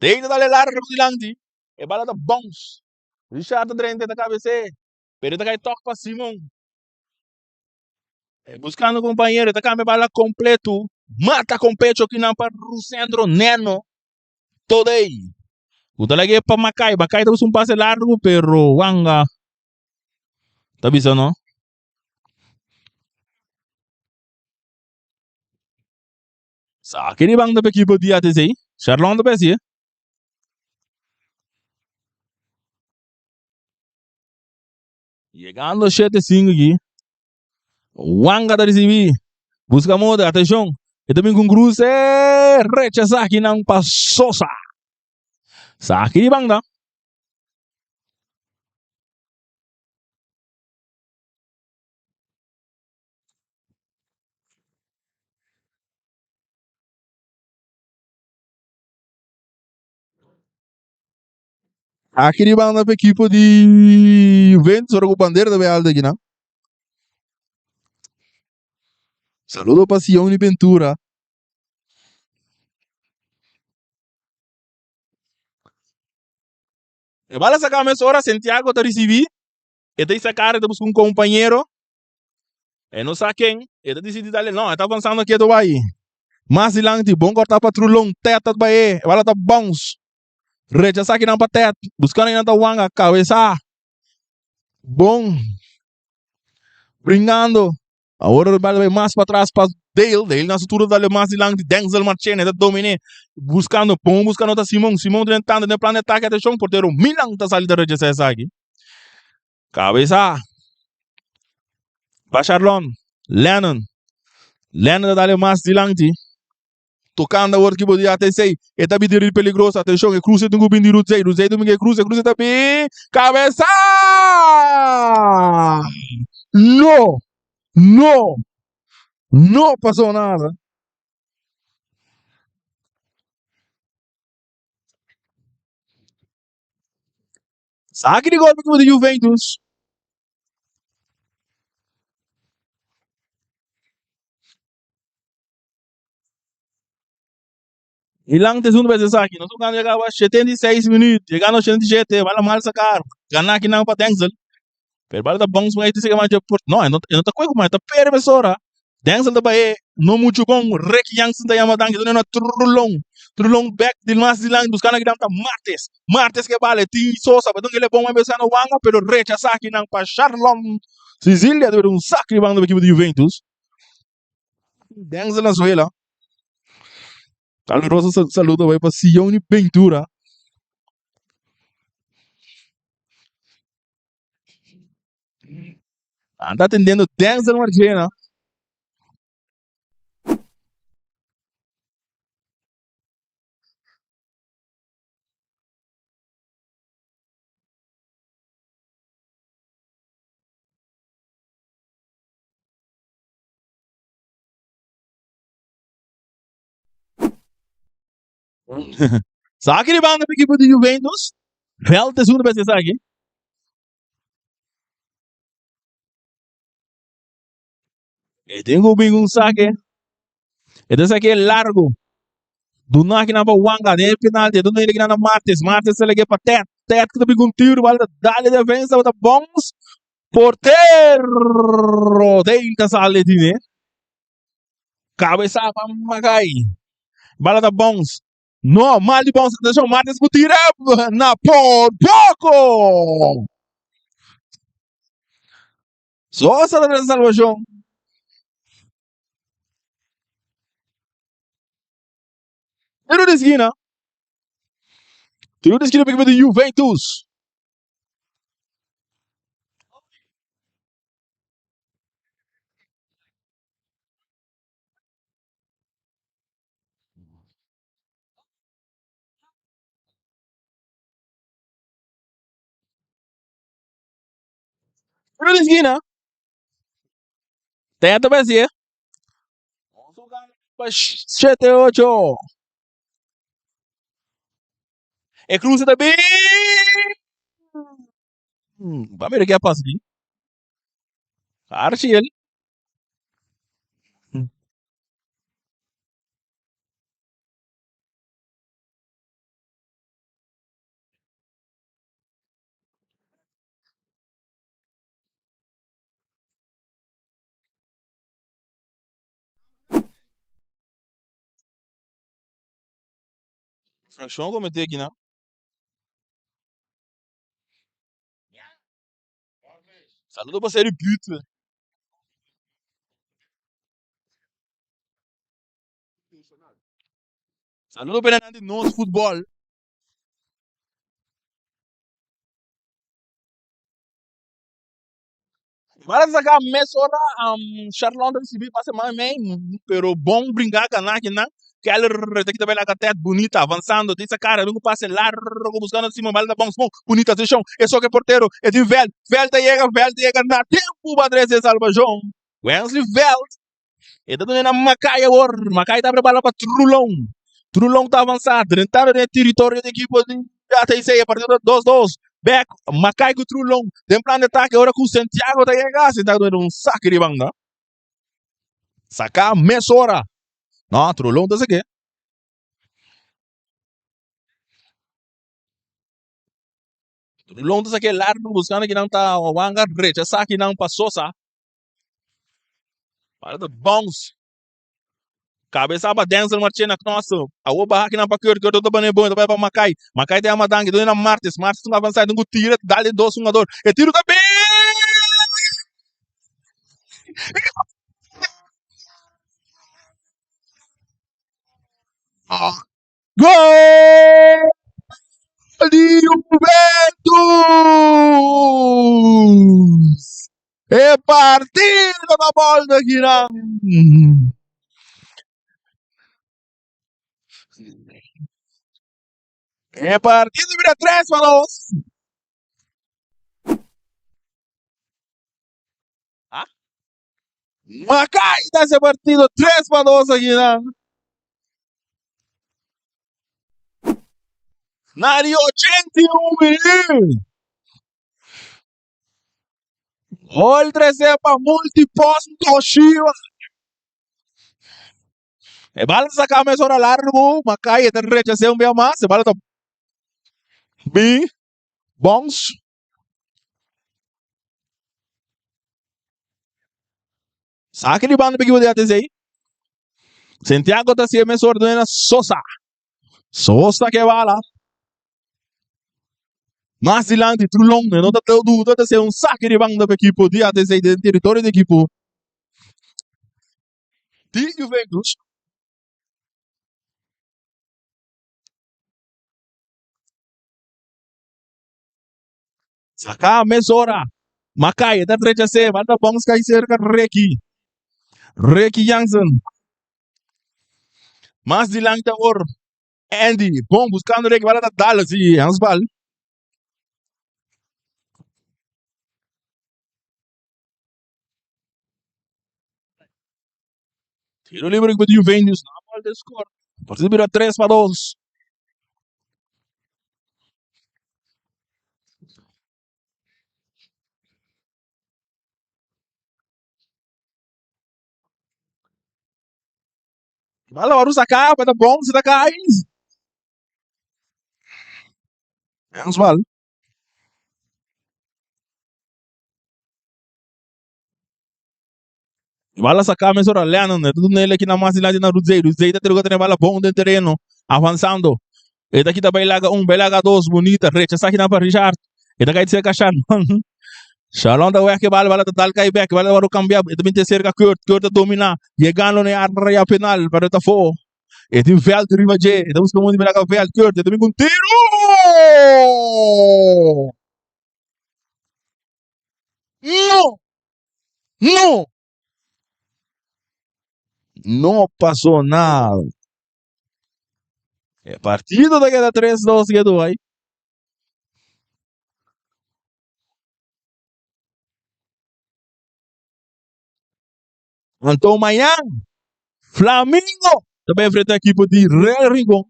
Dale ta dale largu dilanti. E bala ta bounce. Richard ta drenta e ta kabes'é. Pero e ta kai tok pa Simon. E buscando compañero, e ta cambia bala completo. Mata con pecho kinan pa Rusendro Neno. Todey. Ku ta lag'é pa Makai. Makai ta busca un pase largo, pero Wanga ta bisa no. Saki di banda pa ekipo di ATC. Sharlon ta pesi. Yegando 7-5 aki. Wanga ta ricibi. Busca moda, atencion. E ta bin cu un cruce. Rechaza akinan pa Sosa. Saki di banda. Aki di banda pa ekipo di Juventus ora ku bandera ta bai alto aki nan. Saludo pa Sioni Ventura. E bala saka mesora Santiago ta risibi. E ta isa kara e ta buska un kompañero. E no sa ken. E ta disidi dale. No, e ta avansando ketu bai. Mas dilanti, bon kortá pa Trulon. Tet ta bai e. E bala ta bounce. Rechasá kinan pa Tet. Buskando kinan ta wanga. Kabesá. Bon. Bringando. Awor e bala bai mas patras pa Dale. Dale na su turno ta dale mas dilanti. Denzel Marchena ta dominé. Buskando. Bon buskando ta Simon. Simon ta tentando den plan di atake. Atenshon, portero Milan ta sali ta rechasá esaki. Cabeza pa Sharlon. Lennon. Lennon ta dale mas dilanti. Tocando awor ki bo di ATC. E ta bini peligroso. Atencion, e cruce tin ku bini di Rudzey. Rudzey ta bini e cruce. E cruce ta bin. Cabeza! No! No! No pasó nada. Saki di golpe ku di Juventus. Milan ta esun bes esaki. Nos jugando ya kaba 76 minuut. Yegando 87, bala mal sacar. Gana kinan pa Denzel. Pero bala ta bounce mas dice que mas por no, e no e no ta koe kuma, e ta perde mesora. Denzel ta bae no mucho bon. Rick Jansen ta yama danki. Done na Trulon. Trulon back di mas dilanti buscando kinan ta Martes. Martes ke bala e tin Sosa, pero el e bon mas buscando Wanga, pero rechasa kinan pa Sharlon Sicilia. Debe un saque banda pa equipo di Juventus. Denzel na suela. Caluroso saludo bai pa Sioni Ventura. Anda atendiendo Denzel Marchena. Saki di banda pa ekipo di Juventus. Veld es uno bes esaki. E tin ku bin un sake. E ta sake largo. Duna akinan pa Wanga den e penalti. E duna el akinan na Martes. Martes ta lege pa Ted. Ted ku ta bin ku un tiro. Bal ta dale defensa. Ta bounce. Portero Dale ta sali tine. Kabesa pa Makai. Bala ta bounce. No, mal di bounce. Atención, Martes ku tira na por poco. Sosa ta trese salvacion. Tiro di esquina. Tiro di esquina pa equipo di Juventus. Tiro di esquina. Ten ta besi. Pa shete ocho. E cruce ta bin. Ba mira ke a pasa aki. Archiel. Fraccion comete aki nan. Saludo pa Seri Butte. Saludo pa nan di Nos Futbol. Bala saca mesora um, Charlon ta recibi pase mai mei, pero bon brinca gana kinan. Keller ta kita bela tet bonita avanzando, tin sa cara, bin pase largo buscando Simon, bala ta bounce bon, bonita atención, e soque portero, e tin Veld, Veld ta yega, Veld ta yega na tempo pa trece salvacion. Wesley Veld E ta duna na Makai awor. Makai ta abre bala pa Trulon. Trulon ta avansa, drentando den e teritorio di ekipo di ATC. E partido ta 2-2. Bek, Makai ku Trulon den plan di atake ora ku Santiago ta yega. Santiago ta duna un saki di banda. Saka mesora. No, Trulon ta sake. Trulon ta sake largo buscando kinan ta wanga rechasa kinan pa Sosa. Para ta bounce. Cabeza pa Denzel Marchena Knossen. Awo baha kinan pa Kurt. Kurt ta bane bon. Ta bai pa Makai. Makai ta yama danki. Done na Martes. Martes ta avansa. Tin ku tira. Dale dos hungador. E tiro ta bin. Gol di Juventus! E partido na volta kinan. E partido bira 3-2. Ah? Makai ta ese partido 3-2 akinan. Na di 81 minuut. Gol trece pa Multipost Toshiba. E bala ta saca mesora largo. Makai ta rechazé un bia mas. E bala ta bin. Bounce. Saki di banda pa ekipo di ATC. Santiago ta hasié mes orden na Sosa. Sosa ke bala. Mas dilanti Trulon no ta teu duda ta ser un saki di banda pa ekipo di ATC den teritorio di ekipo di Juventus. Saka mesora. Makai e ta rechas'é. Banda bons kai serka Ricky. Ricky Jansen. Mas dilanti awor. Andy, bon buscando Ricky. Bala ta dal si handsbal. Tiro libre pa Juventus. Na bal de score. Partido bira 3-2. Bala waru saka, pa ta bom, si ta kai. Handsbal. Bala saka mesora Lennon. E ta duna el aki na mas dilanti na Rudzey. Rudzey ta trigo tene bala bon den tereno. Avansando. E ta kita bay laga un, bay laga dos. Bonita. Rechasa kinan pa Richard. E ta kai cerca Shalon. Shalon ta wek e bala. Bala ta dal kai bek. Bala ta wado cambia. E ta binti cerca Kurt. Kurt ta domina. Yegando na e area penal. Pero ta fo. E tin veld riba dje. E ta busca mondi pa laga veld. Kurt. E ta bin cu un tiro! No! No! No pasó nada. E partido ta keda 3-2 ketu bai. Anto mañan Flamingo ta bai enfrenta ekipo di Real Rincon.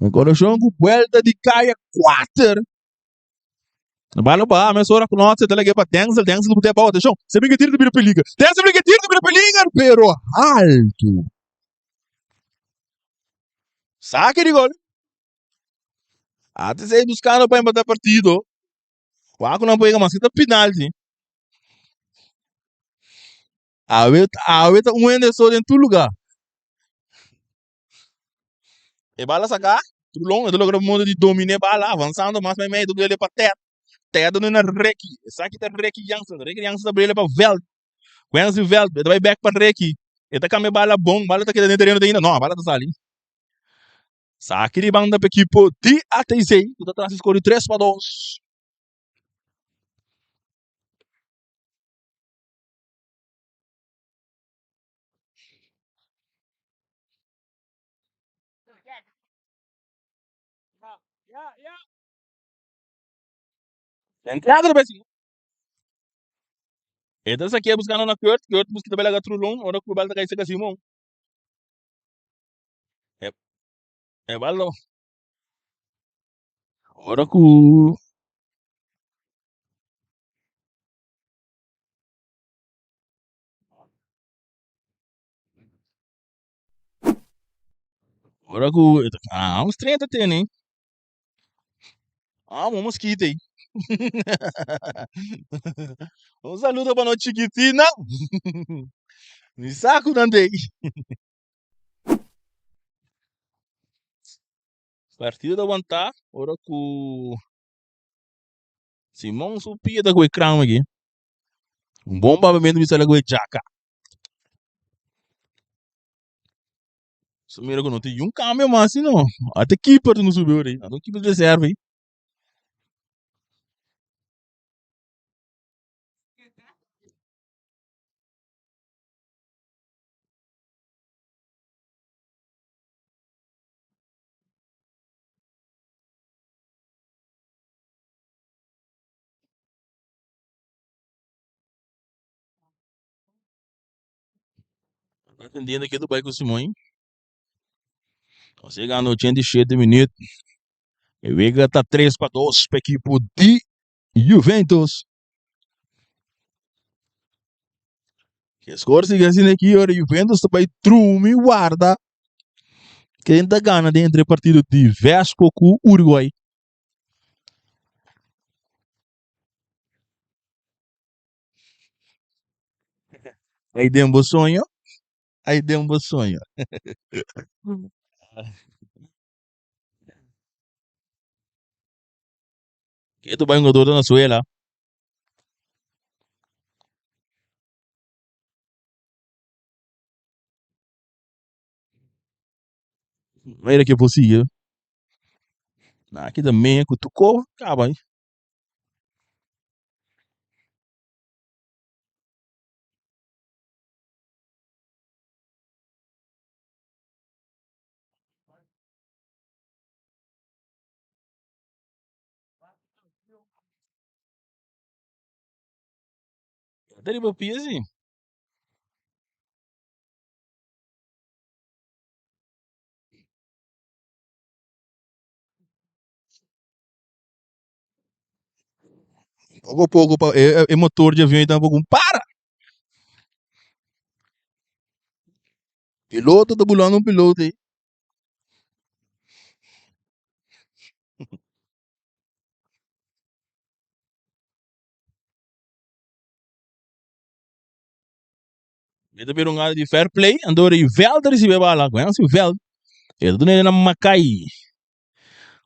En konekshon ku buelta di kaya 4. Bala baha mesora ku Notse ta lag'é pa Denzel. Denzel ku te abou. Atenshon, se brinca tiro ta bira peliger. Denzel brinca tiro ta bira peliger, pero altu. Sake di gol. ATC buscando pa empata partido. Wak ku nan por yega mas ta penalti. Awe awe ta un hende so den tur lugar. E bala saca, Trulon e ta logra modo di domina e bala, avansando mas mei mei, ta brele pa Ted. Ted ta duna Ricky. Esaki ta Ricky Jansen. Ricky Jansen ta brele pa Veld. Wensley Veld, e ta bai bek pa Ricky. E ta cambia e bala bon, bala ta keda den tereno te ainda. No, bala ta sali. Saki di banda pa ekipo di ATC, ku ta tras di skor di 3-2. Entrada ta bai E ta sakia buscando na Kurt, Kurt busca ta bai laga Trulon, ora ku bal ta kai seka Simon. E, e bal no. Ora ku Ora ku ah un stren ta tene. Ah, un mosquito ei. Un saludo pa nos chiquitina. Mi sa ku nan t'ei. Partido ta wantá ora ku Simon su pia ta ku e kran aki. Un bon papiamentu mi sali ku e djaka. So mira ku no tin yun kambio mas si no. Ata keeper tin ku subi ora ei. Ata un keeper di reserva ei. Atendiendo ke ta bai ku Simon. Nos yegando 87 minuut. E wega ta 3-2 pa ekipo di Juventus. E score sigue asina aki ora Juventus ta bai drumi warda ken ta gana den entre partido di Vasco ku Uruguay. Ai den bo soño, ai den bo soño. Ke ta bai un jugador na suela. Mira ke por sigui. Na ki ta meña ku tuko kaba. Ta riba pia si. Poko poko pa e e motor di avion tampoco un para. Piloto ta bulando un piloto ei. Mi ta bira un gana di fair play, anto Rivel ta ricibi e bala. Gwen si Veld. E ta duna na Makai.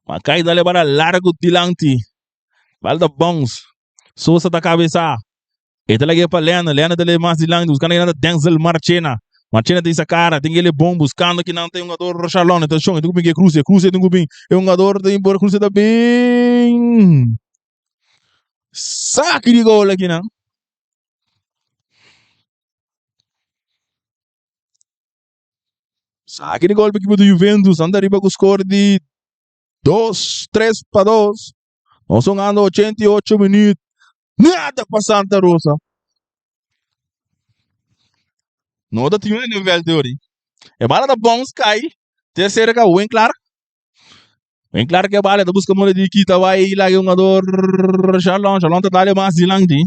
Makai ta leba largo dilanti. Bala ta bounce. Sosa ta cabeza. E ta lag'é pa Lena. Lena ta leba mas dilanti buscando kinan ta Denzel Marchena. Marchena ta hisa cara. Tin kele bon buscando kinan ta e hungador Shalon. Atencion, e tin cu bin ke cruce. E cruce tin cu bin. E hungador ta bin por cruce ta bin. Saki di gol akinan. Saki di gol pa ekipo di Juventus. Anda riba ku score di 2, 3-2. Nos jugando 88 minuut. Nada pa Santa Rosa. No ta tin un den veld ori. E bala ta bounce kai te cerca Winklar. Winklar ke bala ta busca modo di kita bai laga e hungador Shalom. Shalom ta dale mas dilanti.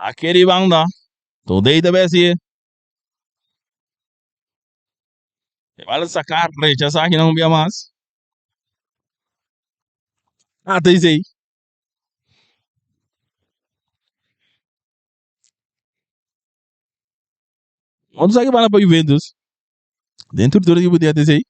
Aki di banda, Today ta besi. E bala saca, rechaza aki nan un bia mas. Ah, ta esey. Otro saki bala pa Juventus. Den tur tur ekipo di ATC.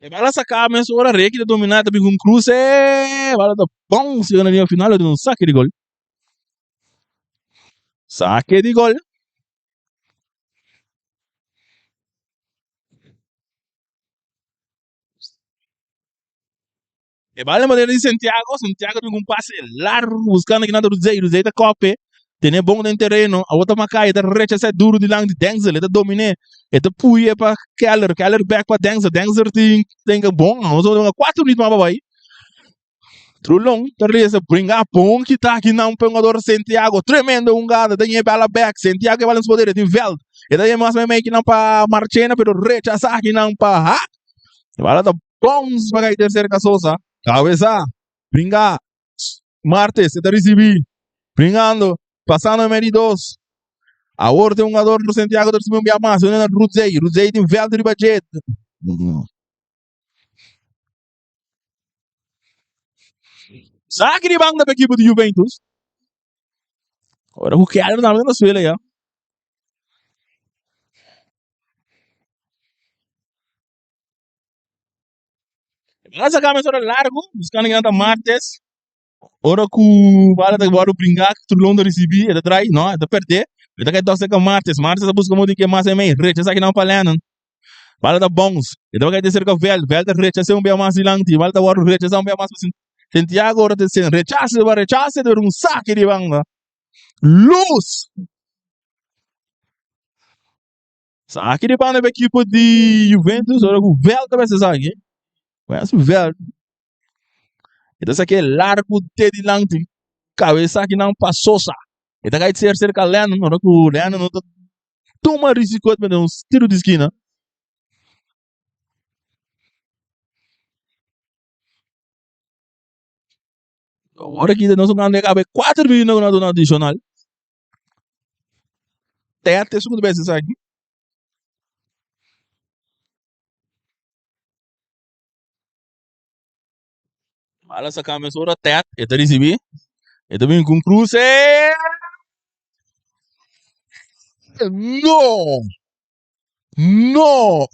E bala saca mes ora Ricky ta domina ta bin cu un cruce bala ta bounce yega na linea final lo tin un saque di gol. Saque di gol. E bala na manera di Santiago, Santiago tin un pase largo buscando kinan ta Ruzey, Ruzey ta kope, tene bon den tereno, awor ta Makai, e ta rechasa duro dilanti di Denzel, e ta domine, e ta puye pa Keller, Keller back pa Denzel, Denzel tin tin bon, nos a hunga cuatro minuut mas pa bay. Trulon ta reza bringa bon kita kinan pa e hungador Santiago, tremendo hungada, ta ñe bala back, Santiago e bala en su poder, e tin veld, e ta ñe mas meimei kinan pa Marchena, pero rechasa kinan pa Haak. E bala ta Bounce pa kai tercer ka Sosa. Cabeza. Bringa. Martes e ta ricibi. Bringando. Pasando e medio dos. Awor tin un jugador di Santiago ta ricibi un bia mas. Uno na Rudzey. Rudzey tin veld riba dje. Saki di banda pa ekipo di Juventus. Ora ku Keller tambe ta na suela ya. Bala saca mes ora largo, buscando kinan ta Martes. Ora cu bala ta worde bringa, Trulon ta ricibi, e ta trai, no, e ta perde. E ta cay tok cerca Martes. Martes ta busca modo di ke mas e mey, rechaza kinan pa Lennon. Bala ta bounce, e ta cay te cerca Veld. Veld ta rechaza un bia mas dilanti. Bala ta worde rechaza un bia mas pa Santiago. Ora ta rechaza, rechaza, ta un saque di banda. Luz! Esaki di banda pa ekipo di Juventus ora ku Veld ta mester esaki. Wes Veld. E ta saki e largu te dilanti. Kabesa akinan pa Sosa. E ta kai ser serka Lennon ora ku Lennon no ta tuma risiko di mete un tiro di skina. Ora ki nos a kaba e kuater minuto ku nos a duna adishonal. Tete esun ku ta bisa esaki. Bala saka mesora Ted, e ta risibi. E ta bin ku un kruse. No! No!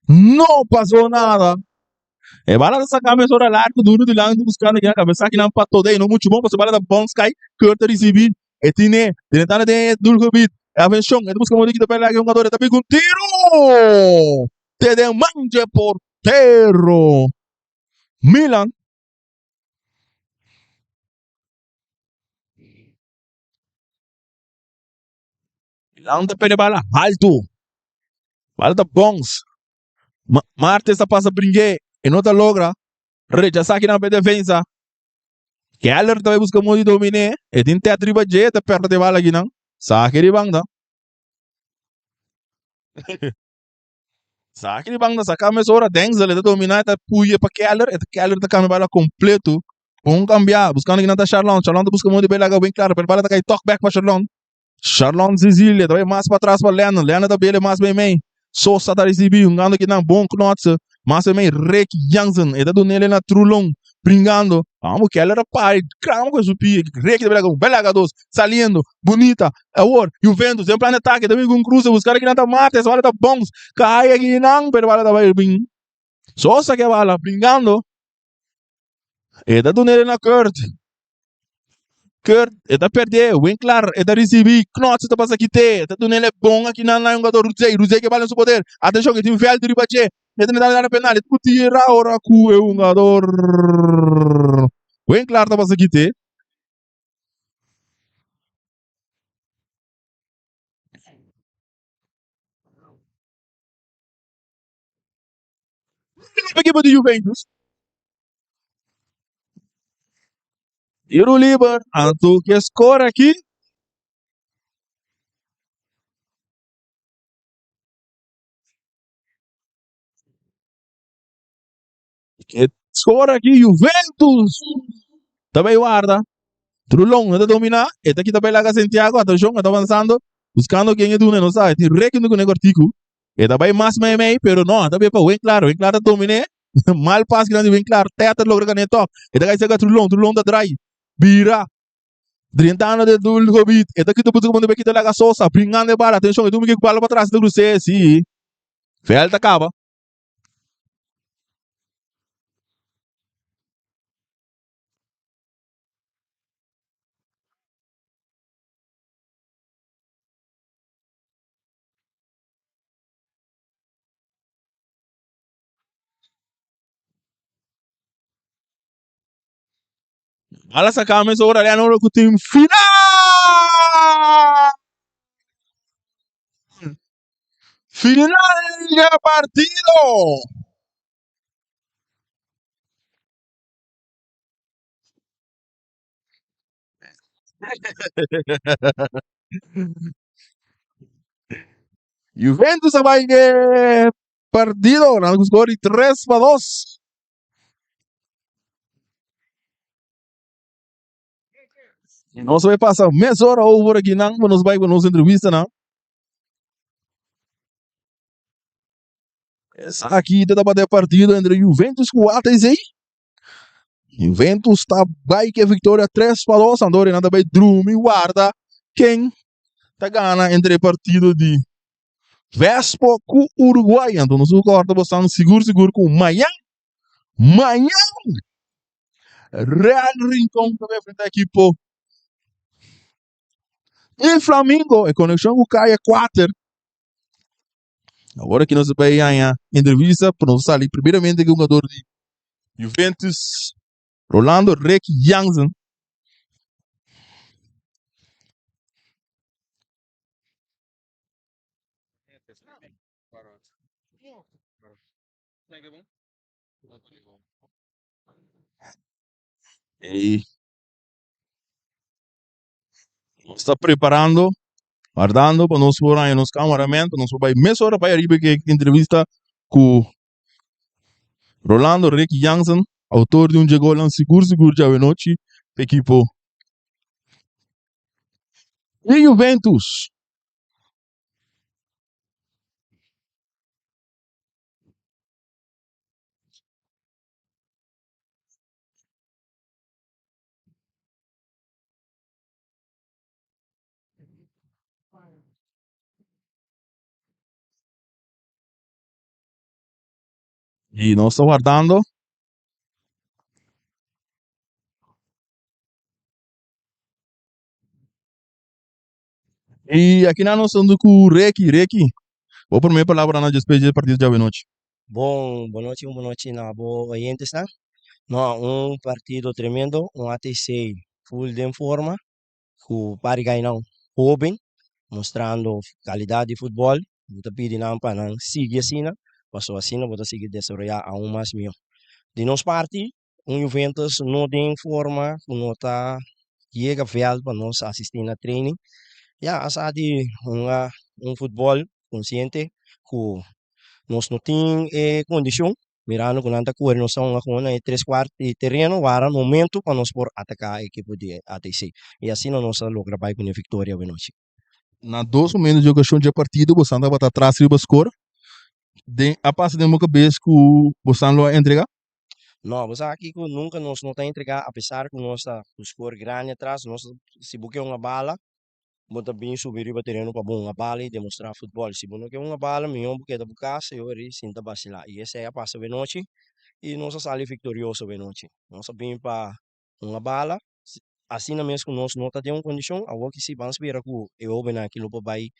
No pasó nada. E bala ta saka mesora largo duro dilanti buscando kinan cabeza kinan pa Todey no mucho bon pasobra bala ta bounce kai Kurt ta ricibi e tine drentando den e doelgebied e atencion e ta busca modo di kita pela e hungador e ta pica un tiro te den man dje portero Milan. Milan ta perde bala alto. Bala ta bounce. Martes ta pasa bringe. E no ta logra. Rechasa kinan pa e defensa. Keller ta bai buska modo di domine. E tin tet riba dje. E ta perde bala kinan. Saki di banda. Saki di banda saka mesora. Denzel e ta domina. E ta puye pa Keller. E ta Keller ta kambia bala completo. Bon kambia. Buskando kinan ta Charlon. Charlon ta buska modo di bai laga wen klar. Pero bala ta kai tok back pa Charlon. Sharlon Cecilia ta bai mas patras pa Lennon. Lennon ta bele mas meimei. Sosa ta risibi hungando kinan bon Knotse. Mas meimei Rick Jansen. E ta dunele na Trulon. Bringando. Amo Keller a pari grama ku su pia. Rick ta bela bela dos. Saliendo. Bunita. Awor Juventus den plan di atake. Ta bin ku un cruze. Buskando kinan ta Martes. Bala ta bounce. Kai akinan pero bala ta bai bin. Sosa ke bala. Bringando. E ta dunele na Kurt. Kurt e ta perdé, Winklaar e ta risibí, Knots ta pasa kit'é, e ta dun'é bon aki nan na e hungador Ruzey, Ruzey ke bal den su poder, atenshon e tin vèlt riba dje, e ta mete área penal, e ta tira ora ku e hungador Winklaar ta pasa kit'é. Ekipo di Juventus. Tiro liber, anto ke score aki? Ke score aki Juventus ta bay warda. Trulong no ta domina, e ta kita bay laga Santiago, atencion, e ta avanzando, buscando ken e duna, e no sa, e tin reki hunto cune cortico. E ta bay mas mei mei, pero no, ta bay pa Winklaar, Winklaar ta domine, mal pas kinan di Winklaar, Ted ta logra gane tok, e ta kai cerca Trulong, Trulong ta drai, bira, drentando den doel gebied, e ta kita busca pa unda kita laga Sosa, bringando e bala, atencion, e dumi ki bala patras, e ta cruse, si, veld ta caba. Bala saca mesora ora ora cu tin final! Final di partido! Juventus a bai e partido nan ku score di 3-2. I nos bai pasa mesora over aki nan pa nos bai ku nos entrevistanan. Esaki ta tabata e partido entre Juventus ku ATC. Juventus ta bai ke victoria 3-2, anto nan ta bai drumi warda ken ta gana entre e partido di Vespo ku Uruguay. Anto nos korta bosan sigur sigur ku mañan, mañan Real Rincon ta bai enfrenta ekipo di Flamingo, e konekshon ku Kaya 4. Awor aki nos ta bai haña entrevista pa nos sali primeramente ku hungador di Juventus, Rolando Rick Jansen. Ey. Nos ta preparando, wardando pa nos por haña nos cameraman, pa nos por bai mesora bai ariba ke entrevista ku Rolando Rick Jansen, autor di un dje golnan sigur sigur djawe nochi pa ekipo di Juventus. Y nos ta wardando. Y aki nan nos ta hunto cu Ricky. Ricky, bo primer palabranan despues di e partido djawe nochi. Bon, bon nochi, un bon nochi na bo oyentesnan. No, un partido tremendo, un ATC full den forma, ku par di gainan hoben, mostrando calidad di futbol. Mi ta pidi nan pa nan sigui asina, pasobra asina bo ta sigui desaroya aun mas miho. Di nos parti, un Juventus no den forma ku no ta yega veld pa nos asisti na training. Ya, a sa di hunga un futbol konsiente ku nos no tin e kondishon, mirando ku nan ta kore nos ta hunga ku nan e tres kuart di tereno wara momento pa nos por ataká e ekipo di ATC. I asina nos a logra bai ku e viktoria awenochi. Na dos momento di okashon dje partido bosan tabata atras riba skor. Den a pasa den bo kabes ku bosan lo a entrega? No, bo sa kiko nunka nos no ta entrega apesar ku nos ta ku skor grandi atras, nos si bo ke hunga bala bo ta bin subi riba tereno pa bo hunga bala i demostrá futbòl. Si bo no ke hunga bala mihó bo keda bo kas i ora sinta basilá. I esei a pasa awenochi i nos a sali viktorioso awenochi. Nos a bin pa hunga bala. Asina mes ku nos no ta den un kondishon, awor ki si ban spera ku e hobennan aki lo por bai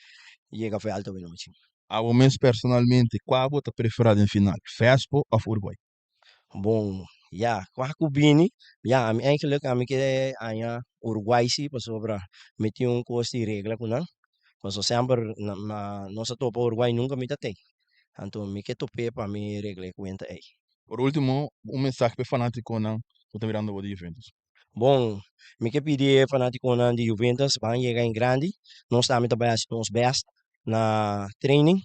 yega vèlt awe nochi. Abo mes personalmente, kua bo ta preferá den final, Vespo òf Uruguay? Bon, ya, kua ku bini, ya, ami eigenlijk ami ke haña Uruguay si pasobra mi tin un kos di regla ku nan, pasobra semper na nos a topa Uruguay nunka mi ta tei, anto mi ke top'é pa mi regla e kuenta ei. Por ultimo, un mensahe pa e fanatikonan ku ta mirando bo di Juventus. Bon, mi ke pidi e fanatikonan di Juventus ban yega en grandi, nos tambe ta bai hasi nos best na training,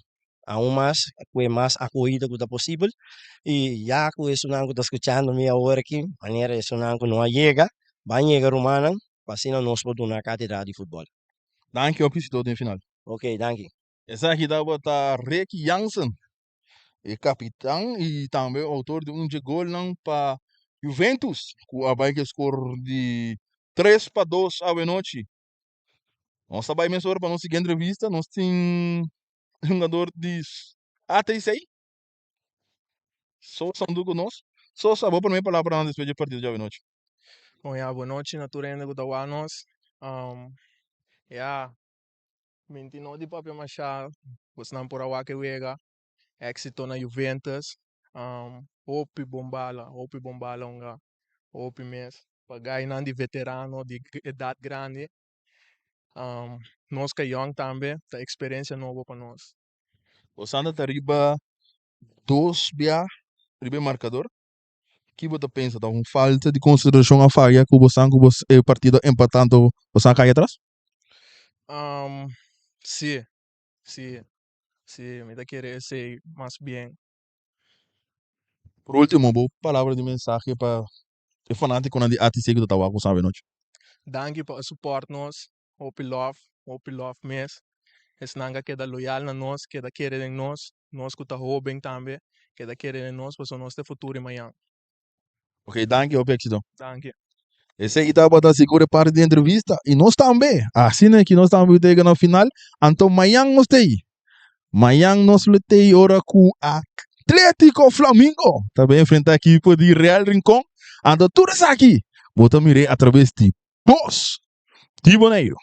aun mas ku e mas akohida ku ta posibel, i ya ku esunnan ku ta skuchando mi awor aki, manera esunnan ku no a yega, ban yega rumannan, pa asina nos por duna katedra di futbòl. Danki hopi si todo den final. Ok, danki. Esaki tabata Ricky Jansen. E kapitan i tambe outor di un dje golnan pa Juventus ku a bai ku e skor di 3-2 awenochi. Nos ta bai mesora pa nos sigui entrevista. Nos tin hungador di ATC, Sosa huntu ku nos. Sosa, bo prome palabranan despues dje partido dje awenochi. Bon ya, bonochi na tur hende ku ta wak nos. Ya, Minti no di papia masha, bosnan por a wak e wega, exito na Juventus, hopi bon bala, hopi bon bala hunga, hopi mes, pa gainan di veterano di edad grandi, nos ka yong tambe, ta experiencia nobo pa nos. Bosnan ta riba dos bia riba e marcador. Ki bo ta pensa ta un falta di konsiderashon a faya ku bosan ku bos e partido a empatá anto bosan a kai atras? Sí, sí, sí, mi ta kere esei mas bien. Por ultimo bo palabra di mensahe pa e fanatikonan di ATC ku ta wak bosan awenochi. Danki pa support nos, hopi love, hopi love mes. Esnan ka keda loyal na nos, keda kere den nos, nos ku ta hoben tambe, keda kere den nos pasobra nos ta e futuro di mañan. Ok, danki, hopi éxito. Danki. Esei tabata sigur e parti di entrevista i nos tambe. Asina ki nos tambe ta yega na final, anto mañan nos ta ei. Mañan nos lo ta ei ora ku Atletico Flamingo ta bai enfrenta ekipo di Real Rincon. Anto tur esaki bo ta mir'é atraves di Bos di Boneiru.